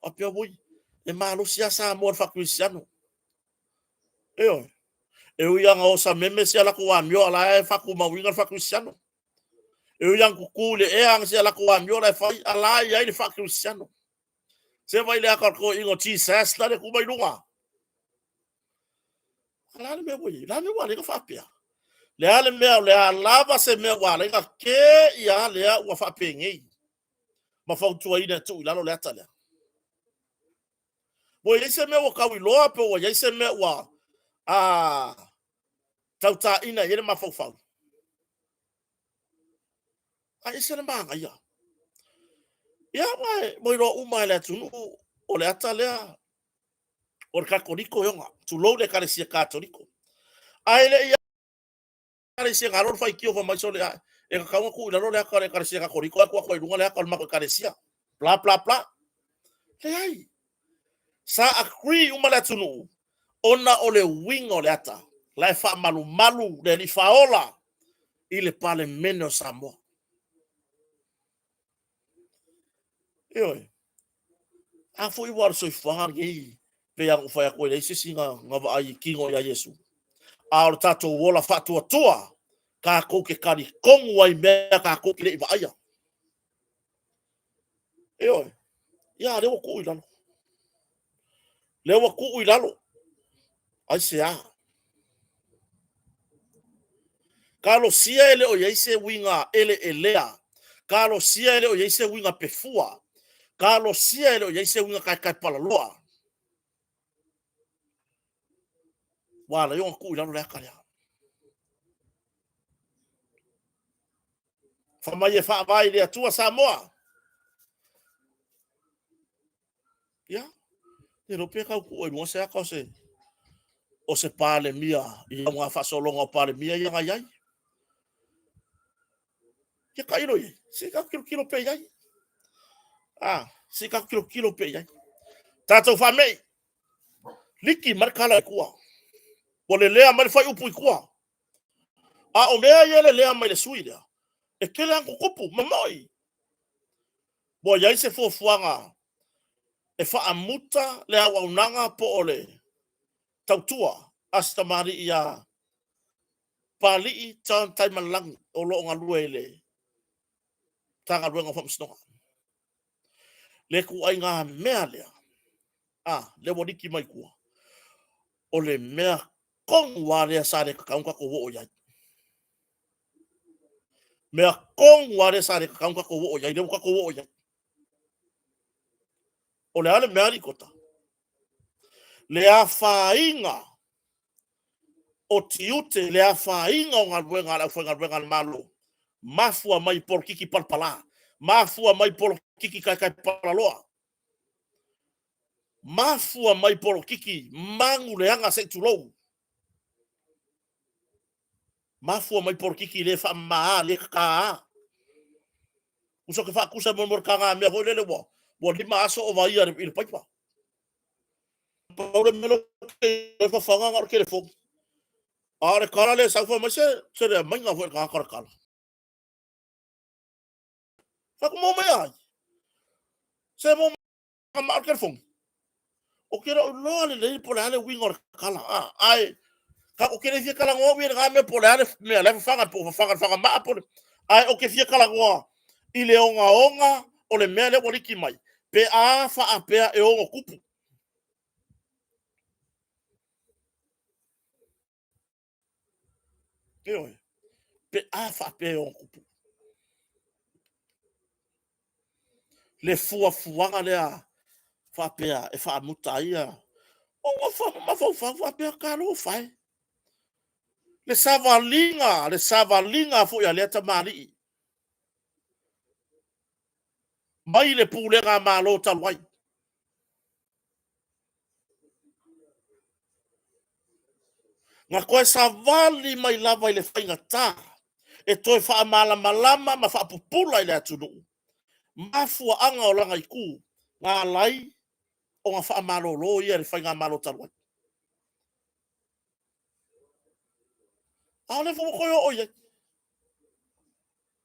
faapea, oi, e malosi lava Samoa i le faakerisiano. Ioe. E ui lava ina o sameme si a latou amio, a o la e faatumauina le faakerisiano. E ui lava ina tutu i le ea si a latou amio la e fai, a o la e i ai le faakerisiano. Se vaai i le ata o le toeaina o Jesus la e tu mai luga. A o le a le mea ua i ai? O le a le mea ua ala ai ona faapea? Le a le mea, o le a lava se mea ua ala ai ona te i a lea ua faapenei ma fautuaina e tuu i lalo le ata lea? Ua i ai se mea ua tau iloa pe ua i ai se mea ua a tautaina i ai le mafaufau? Ae ese le manaia. Ia, ua iloa uma e le atunuu o le ata lea o le Katoliko e ona, tulou le Ekalesia Katoliko. Ae le i Ekalesia na le faitio fai mai sole ae e tatau ona tuu i lalo le ata o le Ekalesia Katoliko ae tuu atu ai i luga le ata o le matou Ekalesia. Bla bla bla. Leai. Sa agree uma le atunuu ona o le uiga o le ata la e faamalumalu le Alii Faaola i le Palemene o Samoa. Ioe. A foi ua o le soifuaga lenei, pei lava ona ou fai atu, e leai se isi na vaai i tino ia Iesu. A o le tatou ola faatuatua, tatou te talitonu ai i mea tatou te le i vaaia. Ioe. Ia, lea ua tuu i lalo. Lea ua tuu i lalo. Aisea? Talosia e le o i ai se uiga eleelea. Talosia e le o i ai se uiga pefua. Talosia e le o i ai se uiga kaekaepalaloa. Ua ala ai ona tuu i lalo le ata lea. Fai mai e faavae i le Atua Samoa. Ia, le iloa pe tau tuu ai i luga se ata o se Palemia i auga faasologa o Palemia ia na i ai. Ia tailo i ai, se i tatou tilotilo pea i ai. A, se i tatou tilotilo pea i ai. Tatou faamei, liki mai le tala i tua. Ua lelea mai le fuaiupu i tua. A o mea ia e lelea mai le sui lea, e tele lava ina tutupu, momoi. Ua i ai se fuafuaga e faamuta le auaunaga po o le tautua a si tamalii ia Papalii John Taimalelagi o lo o galue i le Matagaluega o Faamasinoga. Le ituaiga mea lea, a, lea ua liki mai tua, o le mea tonu lava lea sa le tatau ona tatou oo i ai. Mea tonu lava lea sa le tatau ona tatou oo i ai, lea ua tatou oo i ai. O le a le mea alii Kota? Le afaina o tiute, le afaina o galuega a le aufaigaluega a le Malo, mafua mai i polokiki palapala, mafua mai i polokiki kaekaepalaloa, mafua mai i polokiki manuleaga se i tulou, mafua mai i polokiki le faamama, le tataina. Tusa ou te faatusa mo le tagamea foi lele ua 5 aso o vaia i le paipa. Pau le mea lea e fafaga na o le telefoni. A o le tala lea e sau fai mai se se le aumaiga foi le tagata o le tala. Fai atu mo mai ai. Se mo mai o le telefoni. Ou te le o iloa lelei po o le a le uiga o le tala. Ae ou te le fia talanoa au i lena mea po o le a le mea la e fafaga, po o fafaga i le fagamaa po o le... Ae ou te fia talanoa i le ogaoga o le mea lea ua liki mai, pe a faapea e ono tupu. Ioe. Pe a faapea e ono tupu. Le fuafuaga lea faapea e faamuta ai ia... Ou mafaufau faapea, talofa e, le savaliga, le savaliga foi a lea tamalii mai le pulega a Malo talu ai. Na toe savali mai lava i le faigata e toe faamalamalama ma faapupula i le atunuu mafuaaga o lana itu na ala ai ona faamalolo ia i le faigamalo talu ai. A o lea foi ua toe oo i ai.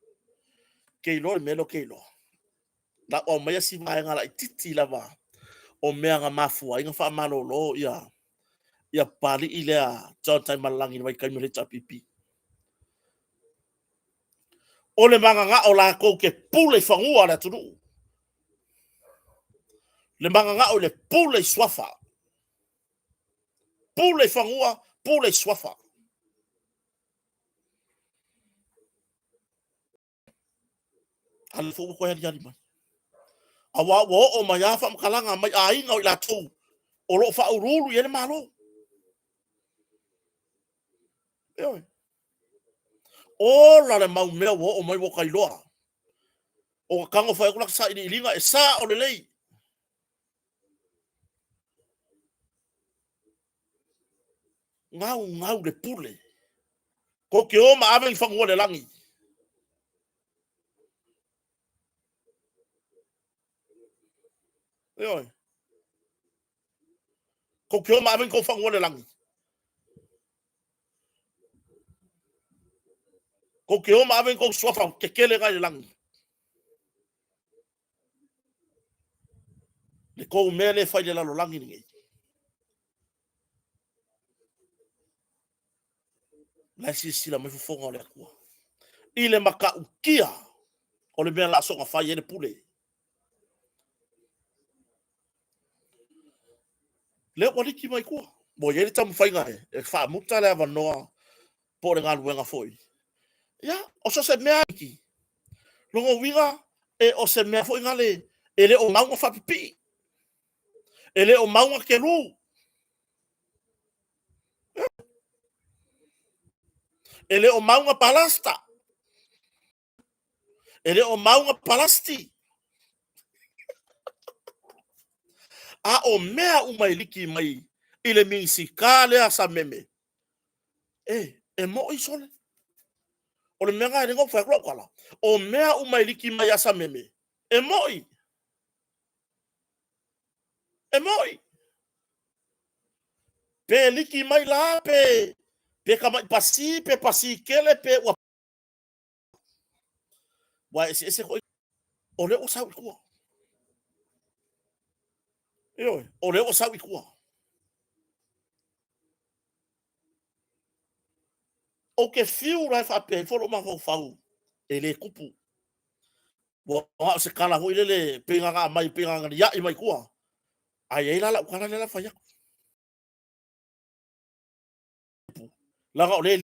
Ou te iloa le mea lea ou te iloa, o le a ou aumaia si vaega laitiiti lava o mea na mafua ai ona faamalolo ia Papalii lea John Taimalelagi i le vaitaimi o le HRPP. O le mananao latou te pule i fanua o le atunuu. Le mananao i le pule i suafa. Pule i fanua, pule i suafa. A lea foi ua toe aliali mai. Aua ua oo mai lava faamatalaga mai aiga o i latou o lo o faauluulu i ai le Malo. Ioe. Ola le mau mea ua oo mai ua ta iloa. O ta tago fai atu lata sailiiliga e sao lelei. Gaugau le pule. Tou te o ma ave ni fanua i le lagi. Ioe. Tou te o ma ave ni tou fanua i le lagi. Tou te o ma ave ni tou suafa tetele na i le lagi. Le tou mea lea e fai i le lalolagi lenei. La e silasila mai fofoga o le Atua i le matautia o le mea la soona fai ai le pule. Lea ua liki mai tua. Ua i ai le taumafaiga e faamuta le avanoa po o le galuega foi. Ia, o so o se mea liki, lona uiga, e o se mea foi nale E le o mauga faapipii. E le o mauga kelu. E le o mauga palasta. E le o mauga palasti. A o mea uma e liki mai i le Minisita lea Sameme, e, e mo'i sole. O le mea lena e le fai atu lau tala, o mea uma e liki mai ia Sameme, e mo'i. E mo'i. Pe liki mai la, pe, pe tamai pasi, pe pasi tele, pe ua Ua eseese foi o lea ua sau i tua. Ioe, o lea ua sau i tua. Ou te fiu la e faapea ifo lou mafaufau e le tupu. Ua na o se tala foi lele pei na aumai pei na liai mai tua. Ae i ai la lau tala lea la fai atu. Leaga o lea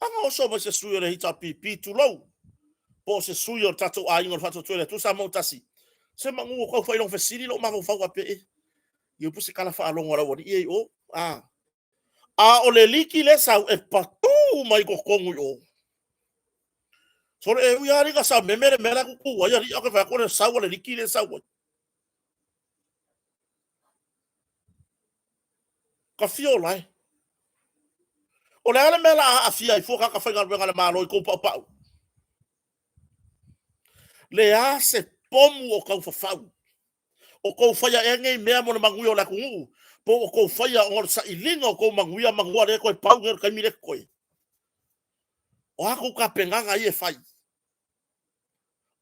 A na oso mai se sui o le HRPP, tulou, po o se sui o le tatou aiga o le Faatuatua i le Atua Samoa ua Tasi, se manu ua tau fai lona fesili lou mafaufau faapea, e, ia upu se tala faalogo a le aualii ia i o. A, a o le liki lea e sau, e patu mai i totonu i o. Sole, e ui lava ina sameme le mea la e tutu ai alii, ae ou te vaai atu o le sau a le liki lea e sau ai. Ka fia ola e. O le a le mea la a aafia ai fua tagata faigaluega a le Malo i kou paupau? Le a se pomu o tau fafau? O kou faia ea nei mea mo le manuia o le atunuu, po o kou faia ona o le sailiga o kou manuia manua lea e toe pau nei o le taimi lea totoe? O a kou tapenaga ia e fai?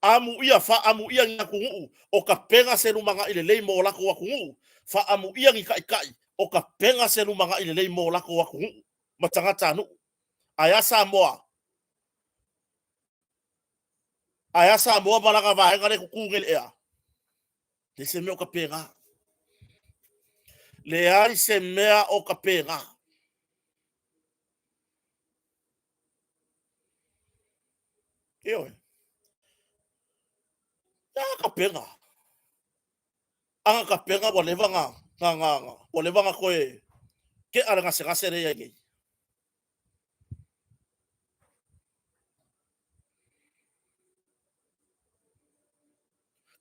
Amuia, faaamuia ni atunuu o tapena se lumanai lelei mo latou atunuu, faaamuia ni taitai o tapena se lumanai lelei mo latou atunuu ma tagatanuu. Ae a Samoa? Ae a Samoa ma lana vaega lea e tutu nei i le ea? Leai se mea o tapena. Leai se mea o tapena. Ioe. Ia tapena. Ana tapena ua leva na na na na ua leva na toe ke'a le gasegase lea i ai nei.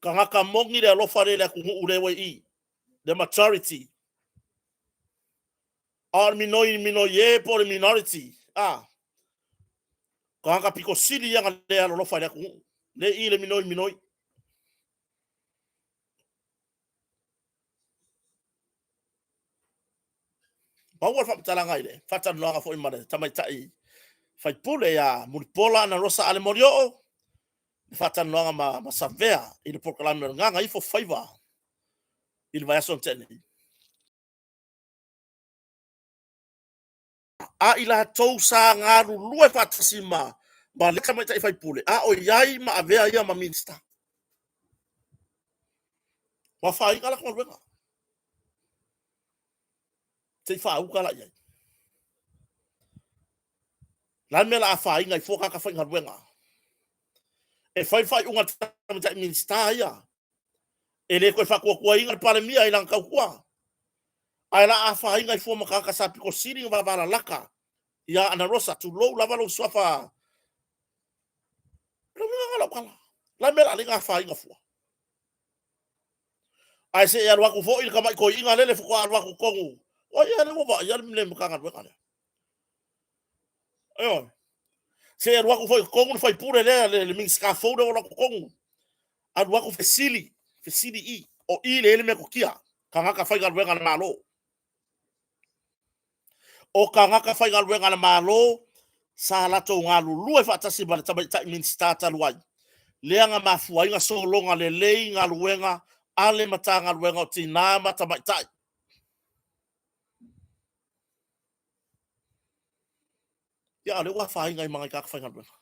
Tagata moni le alofa lea i le atunuu lea ua i i. The majority. A o le minoi minoi e po o le minority. A. Tagata pito sili ia na le alolofa i le atunuu. Le i le minoi minoi. Maua le faamatalaga i le faatalanoaga foi ma le tamaitai faipule ia Mulipola Anarosa Ale Molioo, le faatalanoaga ma, ma Savea i le polokalame o le Gagaifo Faiva i le vaiaso na tea nei. A i latou sa galulue faatasi ma, ma le tamaitai faipule, a o i ai ma avea ia ma Minisita. Ua afaina latou galuega. Se i faauka la i ai. La mea la afaina ai fua tagata faigaluega. E fai le faaiuga a le tamaitai Minisita ia, e le toe faatuatuaina le Palemia i lana tautua. Ae la afaina ai fua ma tagata sa pito sili ona vavalalata ia Ana Rosa, tulou lava lou suafa. O le uiga lena o lau tala. La mea la le afaina fua. Ae se i alu atu foi le tamai toeaina lele faatoa alu atu tonu. O ai lea ua vaaia le Matagaluega lea? Ioe. Se i alu atu foi i totonu le faipule lea, le Minisita fou lea ua alu atu i totonu. Alu atu fesili, fesili i, o i lea i le metotia, tagata faigaluega a le Malo. O tagata faigaluega a le Malo sa latou galulue faatasi ma le tamaitai Minisita talu ai, lea na mafua ai na sologa lelei galuega a le Matagaluega o Tina ma Tamaitai. Ia, a o lea ua afaina ai ma nai tagata faigaluega.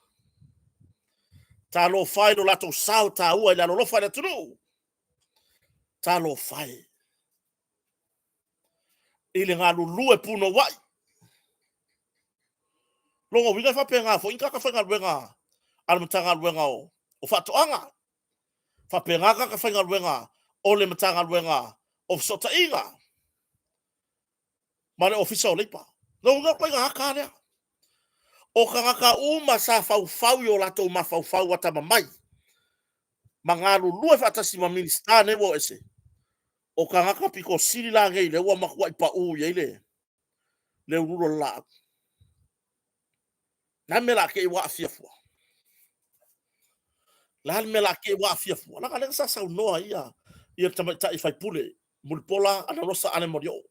Talofa e i lo latou sao taua i le alolofa i le atunuu. Talofa e i le galulue punouai. Lona uiga e faapena foi ni tagata faigaluega a le Matagaluega o Faatoaga. Faapena tagata faigaluega o le Matagaluega o Fesootaiga ma le Ofisa o Leipa. Lona uiga o le ituaiga ata lava lea. O tagata uma sa faufau i o latou mafaufau atamamai ma galulue faatasi ma Minisita nei ua o ese, o tagata pito sili la nei lea ua matuai pau i ai le uluulu o le laau. O le a le mea o le a te i ua aafia fua? O le a le mea o le a te i ua aafia fua? Leaga o lea sa saunoa ia le tamaitai sui usufono Mulipola Anarosa Ale Molioo,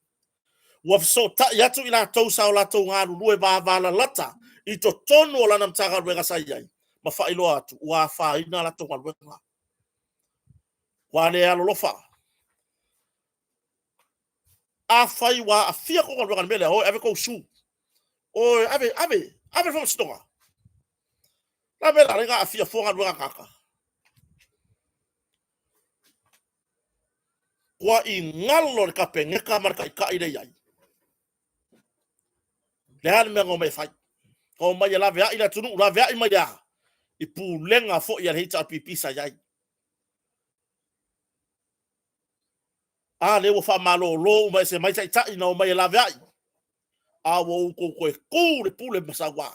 ua fesootai atu i latou sa o latou galulue vavalalata i totonu o lana Matagaluega sa i ai, ma faailoa atu ua afaina a latou galuega. Ua le alolofa. Afai ua aafia tou galuega i le mea lea, o e ave tou sue. O e ave, ave, ave i le faamasinoga. O le a le mea e ala ai ona aafia fua galuega a tagata? Tuai galo le Kapeneta ma le Taitai lea e i ai. O le a le mea na omai e fai? Na omai e laveai le atunuu, laveai mai le a? I pulega foi a le HRPP sa i ai. A lea ua faamalolo uma ese mai taitai na omai e laveai, a ua outou toe tu i le pule ma saua.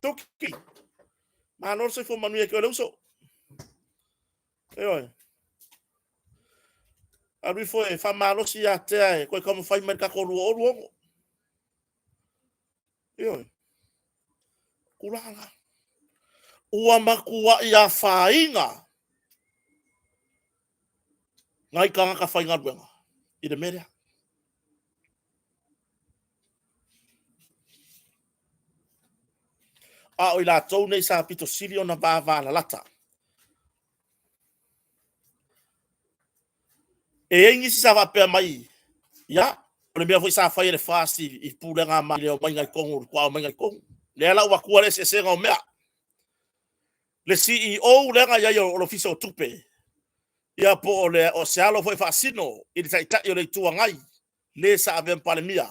Tuki, malo le soifua manuia ia te oe le uso. Ioe. Alu ifo e faamalosi ia Tea e toe taumafai mai i le tatou 2026. Ioe. Tulaga na. Ua matuai afaina nai tagata faigaluega i le mea lea. A o i latou nei sa pito sili ona vavalalata. E i ai nisi sa faapea mai, ia, o le mea foi sa fai e le FAST i pulega i le omaiga i totonu, le omaiga i totonu. Lea la ua avatu le eseesega o mea. Le CEO lea na i ai o le Ofisa o Tupe, ia po o se alo foi e faasino i le Taitai o le Itu Agai, le sa avea ma Palemia,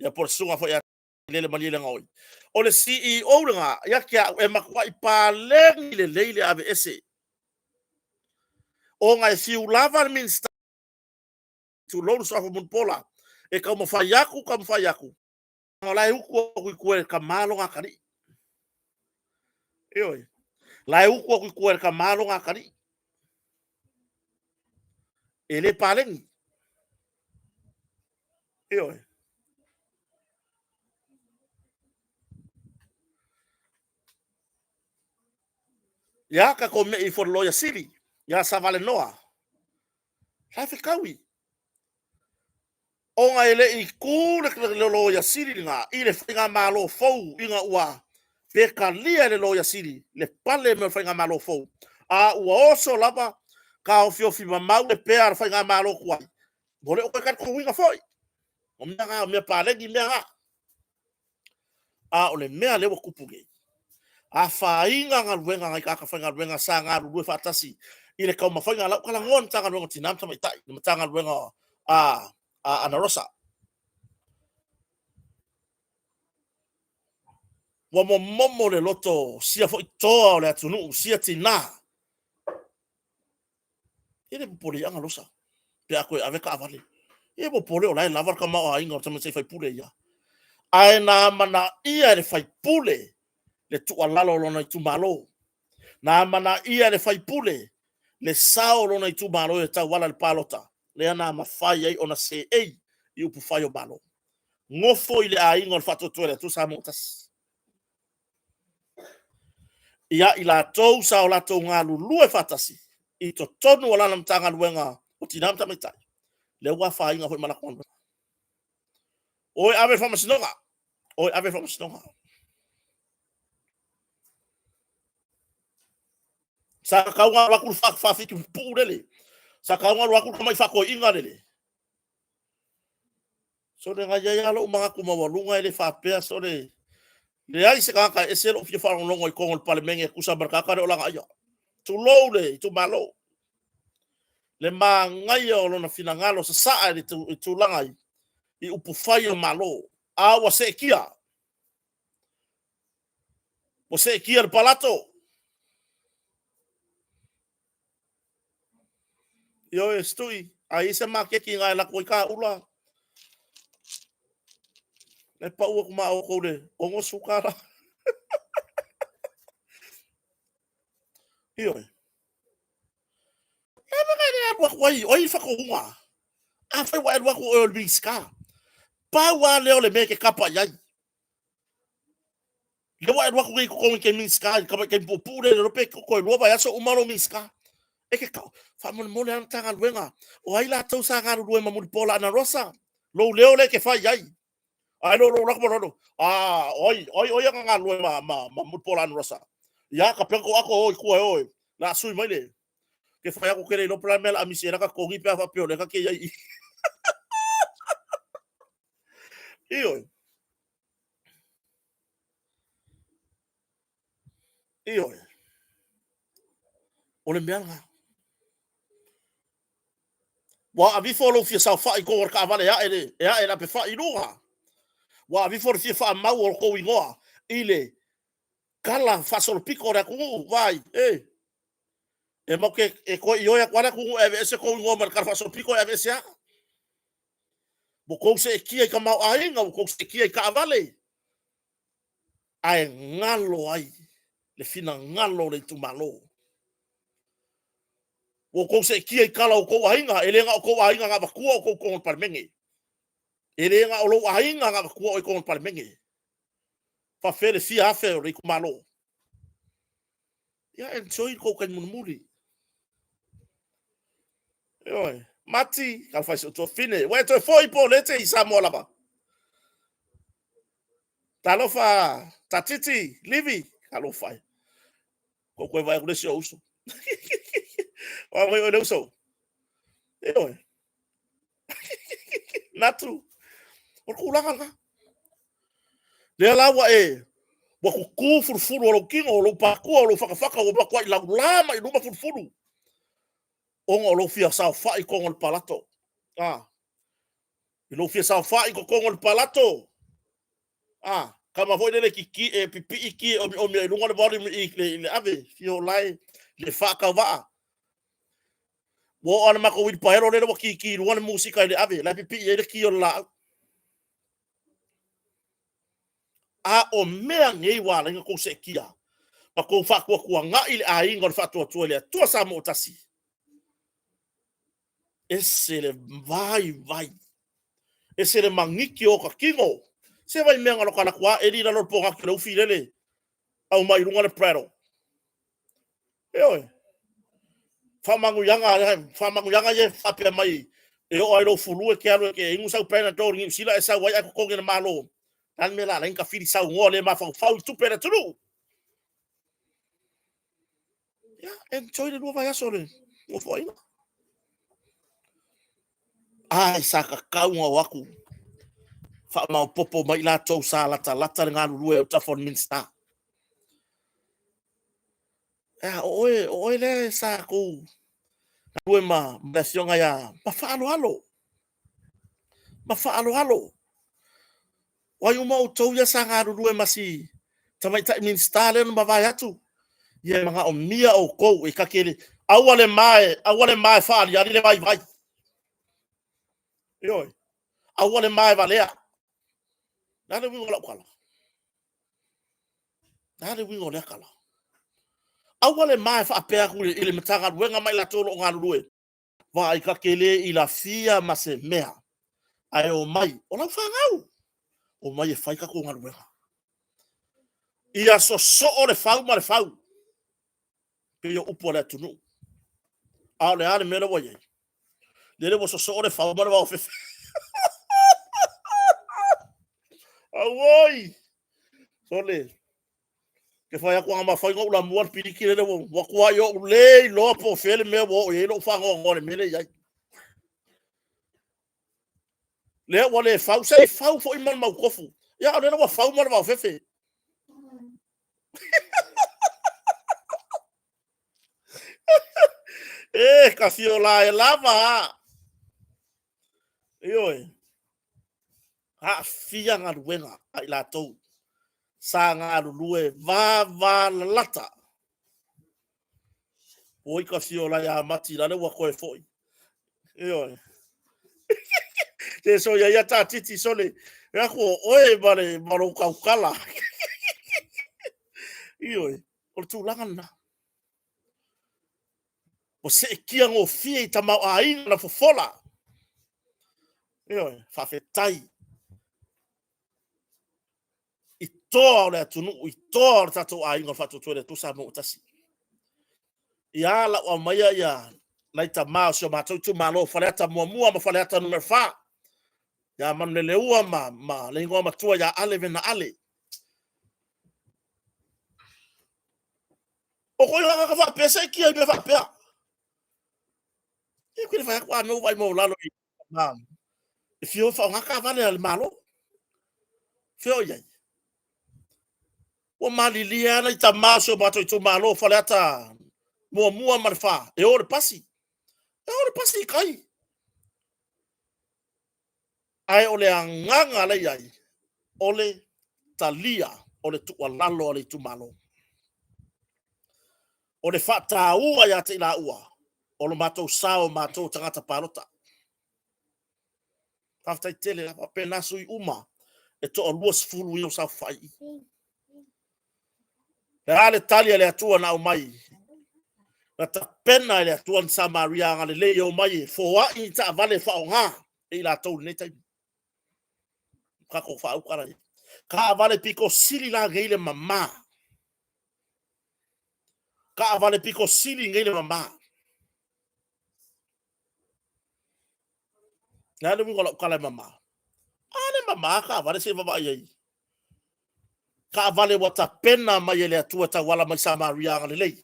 ia po o le susuga foi ia Lele Malielegaoi. O le CEO lena, ia te au, e matuai paleni lelei le aveese, ona e fiu lava le Minisita, tulou le suafa o Mulipola, e taumafai atu, taumafai atu, o la e utu atu i tua e le tama lona atalii. Ioe. O la e utu atu i tua e le tama lona atalii. E le paleni. Ioe. Ia, tatou mei ifo i le Loia Sili, ia Savalenoa, la e fetaui. Ona e le i tu le Loia Sili lena i le faigamalo fou ina ua petalia e le Loia Sili le pale mai o le faigamalo fou, a ua oso lava taofiofi mamau le pea a le faigamalo tuai, ua le o toe talitonuina foi. O mea na o mea paleni mea na. A o le mea lea ua tupu nei, afaina galuega a nai tagata faigaluega sa galulue faatasi i le taumafaiga. O la e ua talanoa le Matagaluega o Tina ma Tamaitai, le Matagaluega a Ana Rosa. Ua momomo le loto o sia foi toa o le atunuu, sia tina. E le popole i Ana Rosa pe a toe ave taavale. E popole o la e lava le tamaoaiga o le tamaiti sui usufono ia. Ae na amanaia e le sui usufono le tuualalo a lona itumalo. Na amanaia e le sui usufono le sao o lona itumalo e tauala i le palota, lea na mafai ai ona seei i upufai o Malo. Nofo i le aiga o le Faatuatua i le Atua Samoa ua Tasi. Ia i latou sa o latou galulue faatasi i totonu o lana Matagaluega o Tina ma Tamaitai, lea ua afaina foi ma latou galuega. O e ave i le faamasinoga, o e ave i le faamasinoga. Sa tatau ona alu atu le faafitu pupuu lele. Sa tatau ona alu atu le tamai faatoeaina lele. Sole, na i ai lava lou manatu maualuga e le faapea, sole, leai se tagata e ese lou fia faalogologo i totonu o le Palemene e tusa ma le tagata lea o Lagaaia. Tulou le itumalo. Le manaia o lona finagalo sasaa i tulaga i upufai o Malo, a ua seetia. Ua seetia le palato. Ioe, Stui, a i ai se maketi na e lako ai kāula, e pau aku ma outou le $60. Ioe. E mea e le alu atu ai, o ai whakauga. A whai wa alu atu oe o le Minista. Pau a lea o le mea e te kapa i ai. Lea ua e alu atu nei i totonu i te Minisita i le tamaitai puupuu lea, le iloa pe toe 2 vaiaso uma lou Minisita. E te tau, faamolemole lava le Matagaluega, o ai latou sa galulue ma Mulipola Anarosa? Lou leo lea e te fai i ai. Ae le o lou alu atu ma lou alu, a, o ai, o ai, o ai na galulue ma Mulipola Anarosa? Ia, tapena tou ato e o i tua e o e, o le a sui mai le... Ke fai atu ke le iloa po o le a le mea o le a misi ai lata totogi pe a faapea o lea ta te i ai i i. Ioe. Ioe. O le mea lena. Ua avifo lou fia saofai i tou o le taavale e ae le, e ae le apefai i luga. Ua avifo le fia faamau o tou igoa i le tala faasolopito o le atunuu. Vaai, e. E matou te, e toe ioe atu lava le atunuu e aveese tou igoa mai le tala faasolopito e aveese lava. Ua tou seetia i tamaoaiga, ua tou seetia i taavale, ae galo ai le finagalo o le itumalo. Ua outou seetia i tala o outou aiga, e le na o outou aiga na avatua outou i totonu o le Palemene. E le na o lou aiga na avatua oe i totonu o le Palemene. Faafefea le fia afe o le itumalo? Ia enjoy le tou taimi mulimuli. Ioe. Mati, talofa i si ou tuafafine. Ua e toe foi po o lea e te i Samoa lava? Talofa Tatiti, Livi, talofa e. Ua toe vaai atu le isi ou uso. O a mai oe le uso? Ioe. Natu, o le tulaga lena. Lea la ua e, ua tutu fulufulu o lou tino, o lou patua, o lou fatafata, ua matuai laula mai luma fulufulu, ona o lou fia saofai i totonu o le palato. A, i lou fia saofai i totonu o le palato. A, tama foi lele kiki, e pipii ki e omiomi ai i luga le volume i le ave, fio lae, le faatauvaa. Ua oo lava i le matou uilipaelo lele ua kiki i luga le musika i le ave, la e pipii ai le ki o le laau. A o mea nei ua ala ai ona tou seetia ma tou faatuatuanai le aiga o le Faatuatua i le Atua Samoa ua Tasi, ese le vaivai, ese le magiki o ota tino. Se vai mea na loka alu atu a eli i lalo o le pogati o le ufi lele, aumai i luga le prattle. Ioe. Faamanuiaga, faamanuiaga ia e faapea mai e oo lava i lou fulu e te alu e te inu sau Panadol i Niu Sila e sau ai ae totogi e le Malo. O le a le mea o le a ala ai ona tafili saunoa le mafaufau i tupe a le atunuu? Ia, enjoy le 2 vaiaso o le Nofoaiga. Ai, sa tatau ona o atu faamaopoopo mai i latou sa latalata le galulue i autafa o le Minisita. Ea, o oe, o oe lea sa tou galue ma le afioga ia, ma faaaloalo, ma faaaloalo. O ai uma outou ia sa galulue ma si tamaitai Minisita lea na mavae atu, ia e manaomia outou e ta te le, aua le ma e, aua le ma e faaaliali le vaivai. Ioe, aua le ma e valea. O le a le uiga o lau tala? Le a le uiga o lea tala? Aua le ma e faapea atu i le Matagaluega ma i latou o lo o galulue, vaai ta te le i lafia ma se mea, ae omai, o lau fanau, omai e fai tatou galuega. Ia sosoo le fau ma le fau, pei o upu a le atunuu. A o le a le mea lea ua i ai? Lele ua sosoo le fau ma le vaofefe. Auoi! Sole, ke fai atu ana mafai ona ou lamua le piliki lele ua matuai ou le iloa po o fea le mea ua oo i ai lou faanoanoa i le mea lea e i ai. Lea ua le fau, se i fau foi ma le mautofu. Ia, o lea ua fau ma le vaofefe. E, ka fiola e lava a. Ioe. Aafia galuega a i latou. Sa galulue vavalalata. Oi ka fio lai a mati la le ua koe foi. Ioe. Te so ia ia tā titi sole. E aku o oe ma le ma lou kaukala. Ioe. O le tulaga lena. Ua seetia gofie i tamaoaiga na fofola. Ioe, faafetai i toa o le atunuu, i toa o le tatou aiga o le Faatuatua i le Atua Samoa ua tasi. Ia lau aumaia ia nai tama o si o matou itumalo Faleata muamua ma Faleata numera 4. Ia Manuleleua ma le igoa matua ia Ale Vena Ale. O koe tagata faapea seetia i mea faapea. E koe le fai atu a mea ua vaai maualalo i ma e fia o faaaoga taavale a le Malo. Fea o i ai? Ua malilie lava nai tama o si o matou itumalo o Faleata muamua ma le fa e o le pasi. E o le pasi i tai. Ae o le agaga lea i ai, o le talia o le tuualalo a le itumalo. O le faataua ia te i laua, o lo matou sao o matou tagata palota. Faafetai tele lava, faapena sui uma e toa 20 ia ua saofafai i i. Le a le tali a le Atua na aumai? Na tapena e le Atua ni Samaria agalelei e omai e foai ni taavale e faaaoga e i latou i lenei taimi. Tatou faauka la. Taavale pito sili la nei le mama. Taavale pito sili nei le mama. Le a le uiga o lau tala e mama? A le mama taavale se i vaavaai ai. Taavale ua tapena mai e le Atua e tauala mai Samaria agalelei.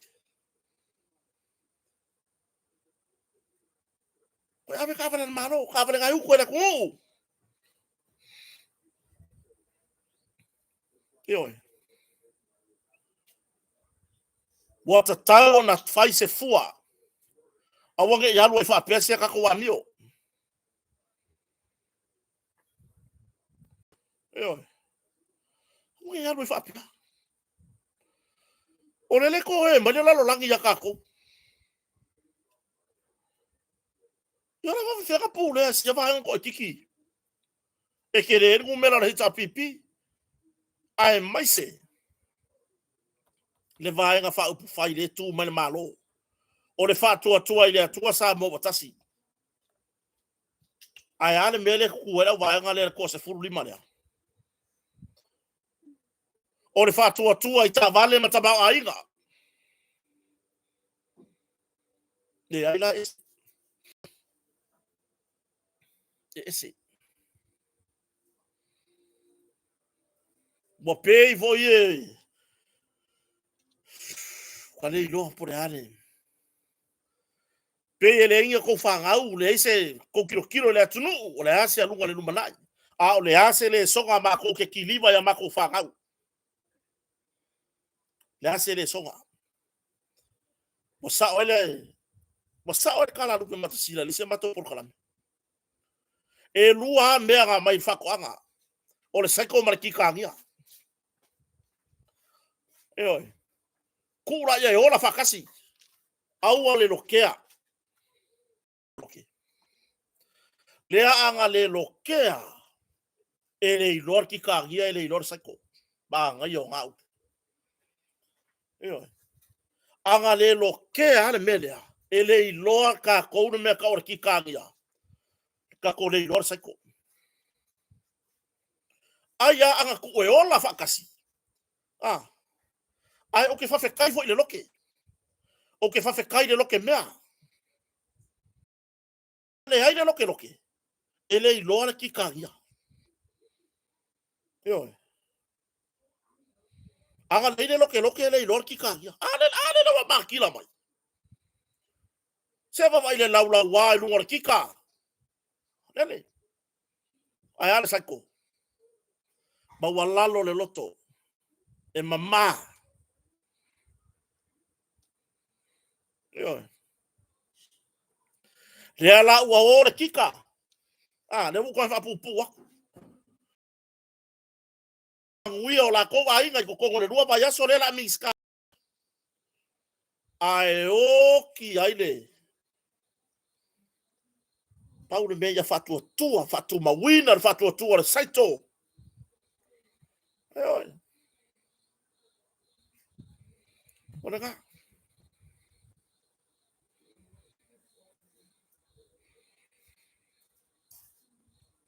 Koe ave taavale a le Malo, taavale nai utu e le atunuu. Ioe. Ua tatau ona fai se fua. Aua ne i alu ai faapea si a tatou amio. Ioe. Aua ne i alu ai faapea. O le le tohe mai le lalolagi ia tatou. Ia la faafefea pulea sia vaega toaitiiti e tele ai le numera o le HRPP aemaise le Vaega Faaupufai lea e tu mai le Malo o le Faatuatua i le Atua Samoa ua tasi. Ae a le mea lea e tutu ai lau vaega lea le toa 15 lea? O le faatuatua i taavale ma tamaoaiga. Leai la e e ese. Ua pei foi e ua le iloa po o le a le pei e leai ni a tou fanau, leai se tou tilotilo i le atunuu, o le a se aluga i le lumanai, a o le a se lesona a matou te kiliva i a matou fanau. Le a se lesona. Ua sao ai le ua sao ai le tala a Lupe Matasila i le isi a matou polokalame. E lua lava mea na aumai i le faatoaga, o le cycle ma le kikāgia. Ioe. Tuu laia e ola faatasi. Aua le lokea. Loke. Lea a na le lokea, e le iloa le kikāgia, e le iloa le cycle. Manaia o na upu. Ioe. A na le lokea le mea lea, e le iloa tatou le mea tau o le kikāgia, tatou le iloa le cycle. Ai a ana tuu e ola faatasi, a, ae ou te faafetai foi i le loke. Ou te faafetai i le loke mea. Leai le lokeloke, e le iloa le kikagia. Ioe. A na leai le lokeloke, e le iloa le kikagia. A le, a le ua makila mai. Se vaavaai i le laulauā i luga o le kika. Lele. Ae a le cycle? Maualalo le loto e mama. Ioe. Lea la ua o le kika. A, lea ua toe faapuupuu atu. Manuia o lakou aiga i totonu o le 2 vaiaso lea la a Minisita ae oki ai le pau le mea ia faatuatua, faatumauina le faatuatua o le saito. Ioe. O lena.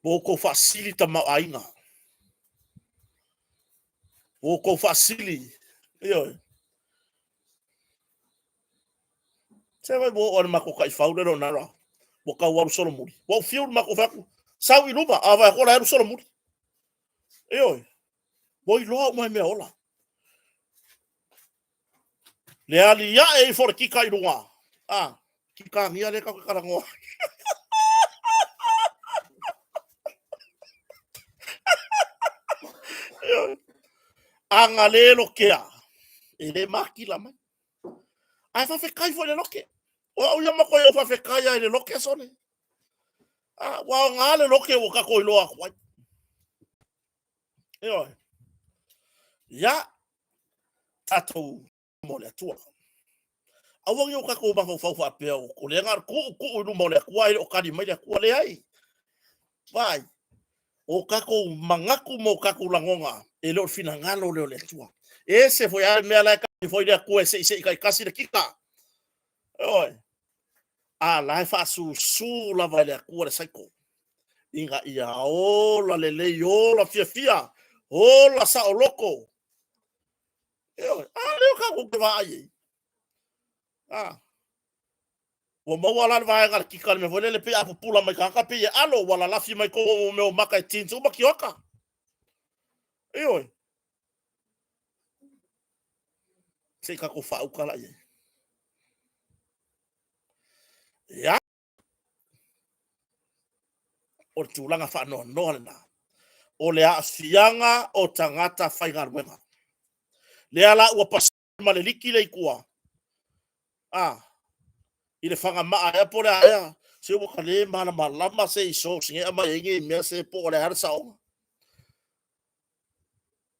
Ua outou faasili tamaoaiga. Ua outou faasili. Ioe. Se vai ua oo le matou taifau le lona ua tau alu solomuli. Ua ou fiu le matou fai atu, sau i luma, a vai atu la e alu solomuli. Ioe. Ua iloa uma e mea ola. Le aliae ifo o le kika i luga. A, kika agia lea tatou te talanoa ai. A na le lokea, e le makila mai. Ae faafetai foi i le loke. O au ia matuai ou faafetai lava i le loke sole. A, ua aoga le loke ua tatou iloa atu ai. Ioe. Ia, tatou mo le Atua. Aua ne i o tatou mafaufau faapea o lea na o le tuutuu i luma o le Atua ae le o tali mai le Atua. Leai. Vaai, o tatou manatu ma o tatou lagona, e le o le finagalo lea o le Atua. E ese foi lava le mea la e tali foi le Atua e seisei taitasi le kika. Ioe. A la e faasusu lava e le Atua le cycle ina ia ola lelei, ola fiafia, ola saoloto. Ioe, a lea o tatou te vaai ai. A, ua maua la le vaega a le kika le mea foi lele pei a pupula mai tagata pei e alo ua lalafi mai tou mea o maka e tint uma tioata. Ioe. Se i tatou faauka la i ai. Ia. O le tulaga faanoanoa lena. O le aafiaga o tagata faigaluega. Lea la ua pasi ma le liki le i tua. A, i le fagamaa ea po o le a ea, se ua ta le malamalama se i source nei aumai ai nei mea se po o le a le saoga.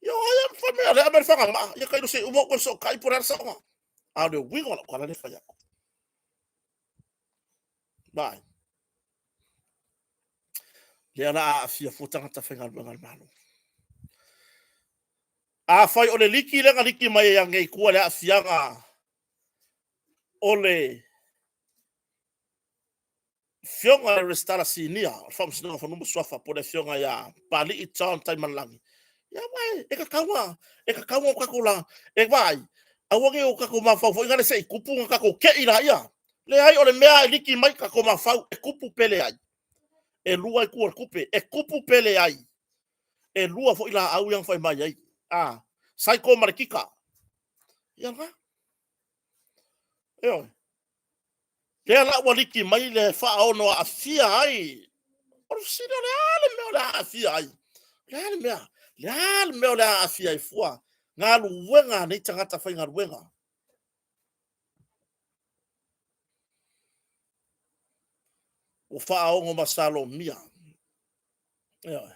Ia o ai a fai mai o lea aumai le fagamaa, ia tailo se i uma ou toe fesootai po o le a le saoga. A o le uiga o lau tala lea e fai atu. Vaai. Lea la a aafia fua tagata faigaluega a le Malo. Afai o le liki lea na liki mai ai nei i tua le aafiaga o le Afioga i le Resitala Sinia o le Faamasinoga o Fanua ma Suafa po o le Afioga ia Papalii John Taimalelagi, ia vaai, e tatau ona, e tatau ona o tatou la, e vaai, aua ne i o tatou mafaufau foi lea se i tupu ona tatou te i laia. Leai, o le mea e liki mai tatou mafaufau, e tupu pe leai. E lua itu o le tupe, e tupu pe leai. E lua foi laau ia na fai mai ai, a, psycho ma le kika. Ia lena. Ioe. Lea la ua liki mai le faaono aafia ai. O le fesili, o le a le mea o le a aafia ai? O le a le mea? Le a le mea o le a aafia ai fua? Galuega a nei tagata faigaluega. Ua faaogo masalomia. Ioe.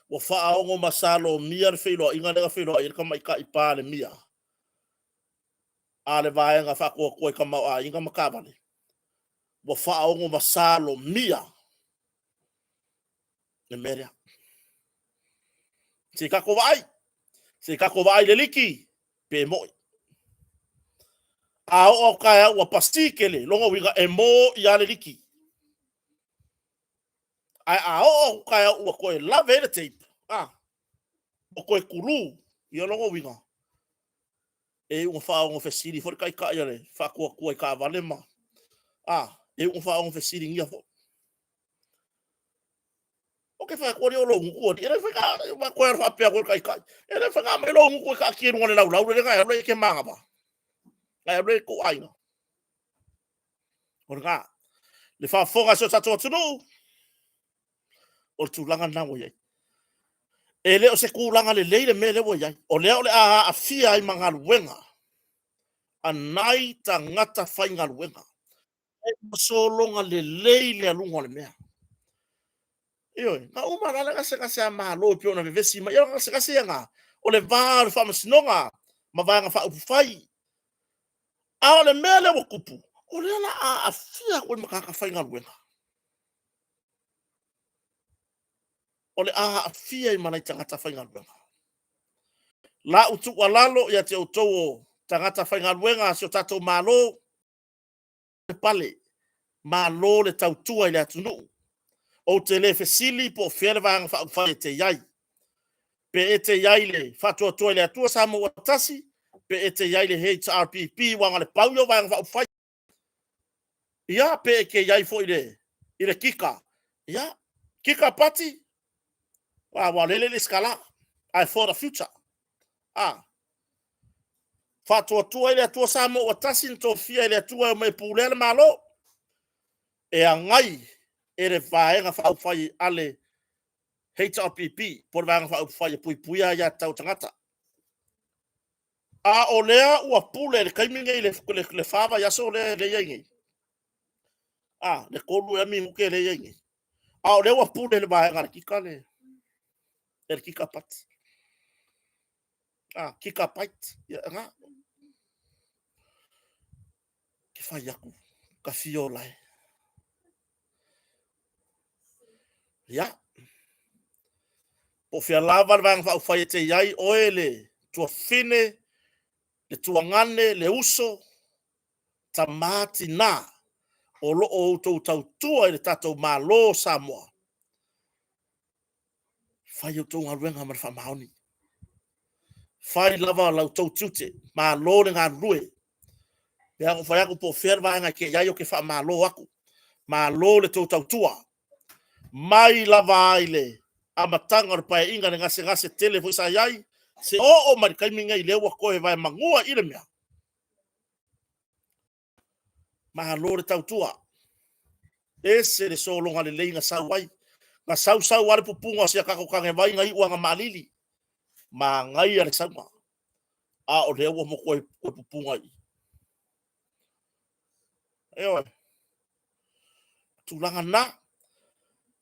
Ua faaogo masalomia le feiloaiga lea na feiloai ai le Tamaitai Palemia a le Vaega Faatuatua i Tamaoaiga ma Taavale. Ua faaogo masalomia le mea lea. Se i tatou vaai, se i tatou vaai i le liki, pe mo'i. A oo atu taeao ua pasi tele, lona uiga e mo'i lava le liki. Ae a oo atu taeao ua toe lave ai le tape, a, ua toe tulu, ia lona uiga, e iu ina faaogo fesili foi le taitai o le faatuatua i taavale ma, a, e iu ina faaogo fesiligia foi. Ou te fai atu, alii o lou gutu, alii. E le mafai ona toe alu faapea atu i le taitai. E le mafai ona aumai lou gutu e taatia i luga o le laulau lea na e alu ai e te manava. Na e alu ai i tou aiga. O lena, le faafofoga a si o tatou atunuu, o le tulaga lena ua i ai. E le o se tulaga lelei le mea lea ua i ai. O lea o le a aafia ai ma galuega a nai tagata faigaluega. E ua sologa lelei le aluga o le mea. Ioe, na uma la le gasegase a Malo e pei ona vevesi mai. Ia o le gasegase ia na, o le va o le faamasinoga ma Vaega Faaupufai. A o le mea lea ua tupu, o lea o le a aafia atu ai ma tagata faigaluega. O le a aafia ai ma nai tagata faigaluega. Lau tuualalo ia te outou o tagata faigaluega a si o tatou Malo, le pale, malo le tautua i le atunuu. Ou te le fesili po o fea le Vaega Faaupufai e te i ai. Pe e te i ai i le Faatuatua i le Atua Samoa ua Tasi, pe e te i ai i le HRPP, aua na o le pau ia o Vaega Faaupufai. Ia, pe e te i ai foi i le KIKA, ia, KIKA Party, aua o lea e le i resitala, ae for the future. A, Faatuatua i le Atua Samoa ua Tasi na tofia e le Atua e omai e pulea le Malo, e agai e le Vaega Faaupufai a le HRPP po o le Vaega Faaupufai e Puipuia Aia Tatau a Tagata. A o lea ua pule i le taimi lenei i le 4 vaiaso lea e i ai nei, a, le 3 ea minute lea e i ai nei, a o lea ua pule e le vaega a le Kika le, e le Kika Party. A, Kika Bite, ia na. Ke fai aku, ka fiola e. Ia. Po o fea lava le Vaega Faaupufai e te i ai, oe le tuafafine, le tuagane, le uso, tama, tina, o lo o outou tautua i le tatou Malo o Samoa, fai a outou galuega ma le faamaoni. Fai lava la outou tiute, malo le galulue. E pei lava ona ou fai atu po o fea le vaega e te i ai, ou te faamalo atu. Malo le tou tautua. Mai lava i le amataga o le Paeaiga i le gasegase tele foi sa i ai, seia oo mai i le taimi lenei lea ua toe vaemanua i le mea. Malo le tautua. Ese le sologa lelei na sau ai. Na sau sau lava le pupuga o si a tatou tanevai na iu lava ina maalili. Manaia le sauga. A o lea ua toe pupuga i i. Ioe. Tulaga na,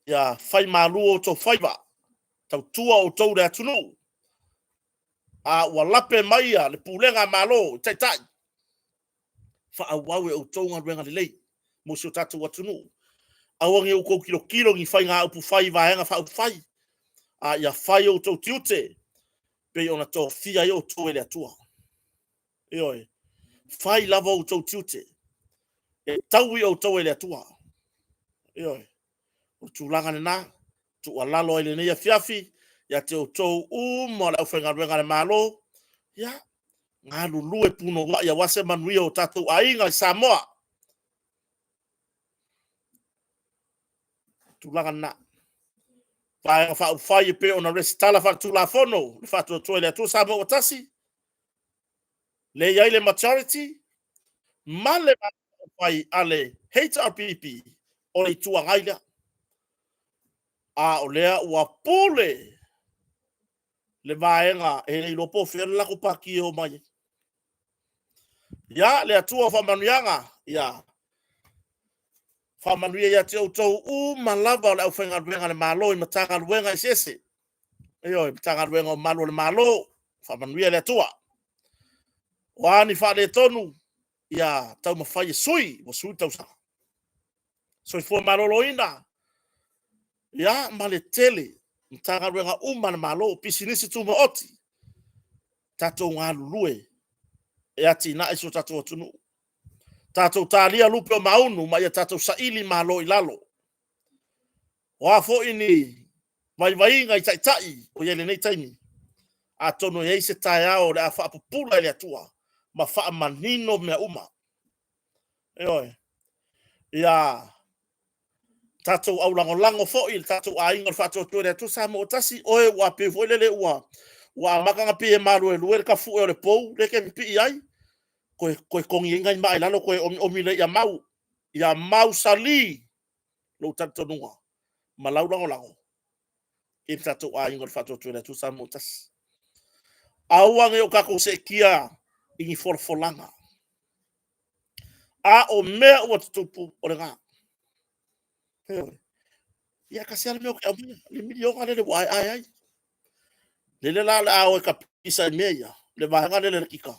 ia fai malu outou faiva, tautua outou i le atunuu. A ua lape mai le pulega a Malo i Taitai, faaauau e outou galuega lelei mo si o tatou atunuu. Aua ne i outou tilotilo i ni faiga upufai i Vaega Faaupufai, a ia fai outou tiute pei ona tofia ai outou e le Atua. Ioe. Fai lava outou tiute e taui outou e le Atua. Ioe. O le tulaga lena, tuualalo ai lenei afiafi ia te outou uma o le aufaigaluega a le Malo, ia, galulue punouai aua se manuia o tatou aiga i Samoa. Tulaga lena. Vaega Faaupufai e pei ona resitala faaletulafono le Faatuatua i le Atua Samoa ua Tasi, lea e i ai le majority ma le Vaega Faaupufai a le HRPP, o le Itu Agai lea. A o lea ua pule le vaega e le iloa po o fea le latou pati e omai ai. Ia, le Atua o faamanuiaga, ia faamanuia ia te outou uma lava o le aufaigaluega a le Malo i Matagaluega eseese. Ioe, Matagaluega o Malu o le Malo, faamanuia le Atua. O a ni faaletonu, ia taumafai e sui, ua sui le tausaga. Soifua Maloloina, ia ma le tele Matagaluega uma a le Malo, pisinisi tumaoti, tatou galulue e atinae si o tatou atunuu. Tatou talia lupe o maunu ma ia tatou saili malo i lalo. O a foi ni vaivaiga i taitai o i ai i lenei taimi, atonu e i ai se taeao o le a faapupula e le Atua ma faamanino mea uma. Ioe. Ia tatou aulagolago foi i le tatou aiga o le Faatuatua i le Atua Samoa ua Tasi, oe ua pei foi lele ua amata ona pei e maluelue le tafue o le pou lea e te pipii ai, toe togi ai nai maa i lalo toe omiomi lea ia mau, ia mausali lou talitonuga ma lau lagolago i le tatou aiga o le Faatuatua i le Atua Samoa ua Tasi. Aua ne i o tatou seetia i ni folafolaga, a o mea ua tutupu, o lena. Ia, tasi lava le mea ou te aumaia, le miliona lele ua aeae ai. Lele la o le a o e tapisa i mea ia, le vaega lea o le lekika,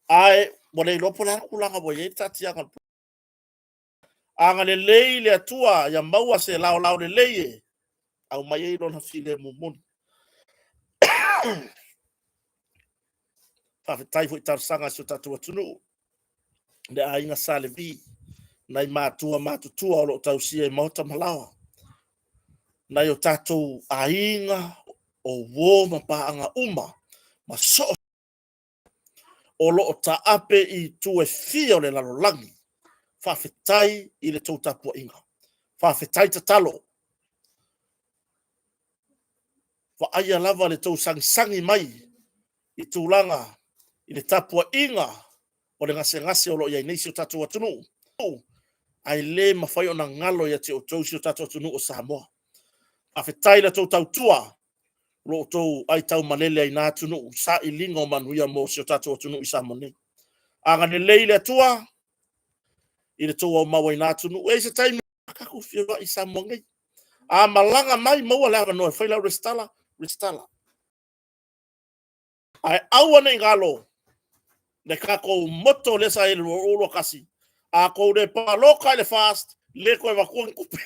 ae ua le iloa po o le a le tulaga ua i ai le taatiaga o le Agalelei le Atua ia maua se laolao lelei e aumai ai lona filemu moni. Faafetai foi i talosaga a si o tatou atunuu, le aiga Sa Levi, nai matua matutua o lo o tausia i maota ma laoa, nai o tatou aiga, o uo ma paaga uma, ma so o o lo o taape i itu e fia o le lalolagi. Faafetai i le tou tapuaiga, faafetai tatalo. Vaaia lava le tou sagisagi mai i tulaga i le tapuaiga o le gasegase o lo o i ai nei si o tatou atunuu, ae le mafai ona galo ia te outou si o tatou atunuu o Samoa. Faafetai i la outou tautua, lo outou aitaumalele ai i na atunuu, sailiga o manuia mo si o tatou atunuu i Samoa nei. Agalelei le Atua i le tou aumau ai i na atunuu. E i ai se taimi tatou feiloai i Samoa nei. A malaga mai maua le avanoa e fai lau resitala, resitala. Ae aua ne i galo le tatou motto lea sa i ai i le 2021, a outou le palota i le FAST, le toe avatua ni tupe.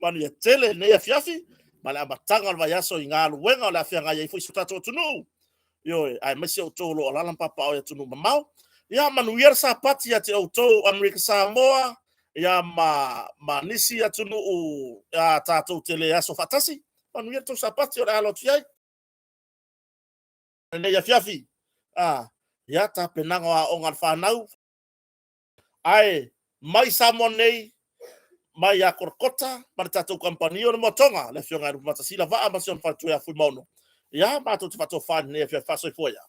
Manuia tele lenei afiafi ma le amataga o le vaiaso i galuega o le a feagai ai foi si o tatou atunuu. Ioe, aemaise outou o lo o alaala ma papaaao i atunuu mamao. Ia manuia le Sapati ia te outou Amerika Samoa, ia ma nisi atunuu tatou te le aso faatasi. Manuia le tou Sapati o le a alo atu i ai i lenei afiafi. Ia, tapenaga o aoga a le fanau, ae mai Samoa nei, mai ia Kotakota ma le tatou kamupani o le Moa Toga, le Afioga ia Lupematasila Vaa ma si ona faletua ia Fuimaono. Ia, matou te faatofa i lenei afiafi. Faasoifua ia.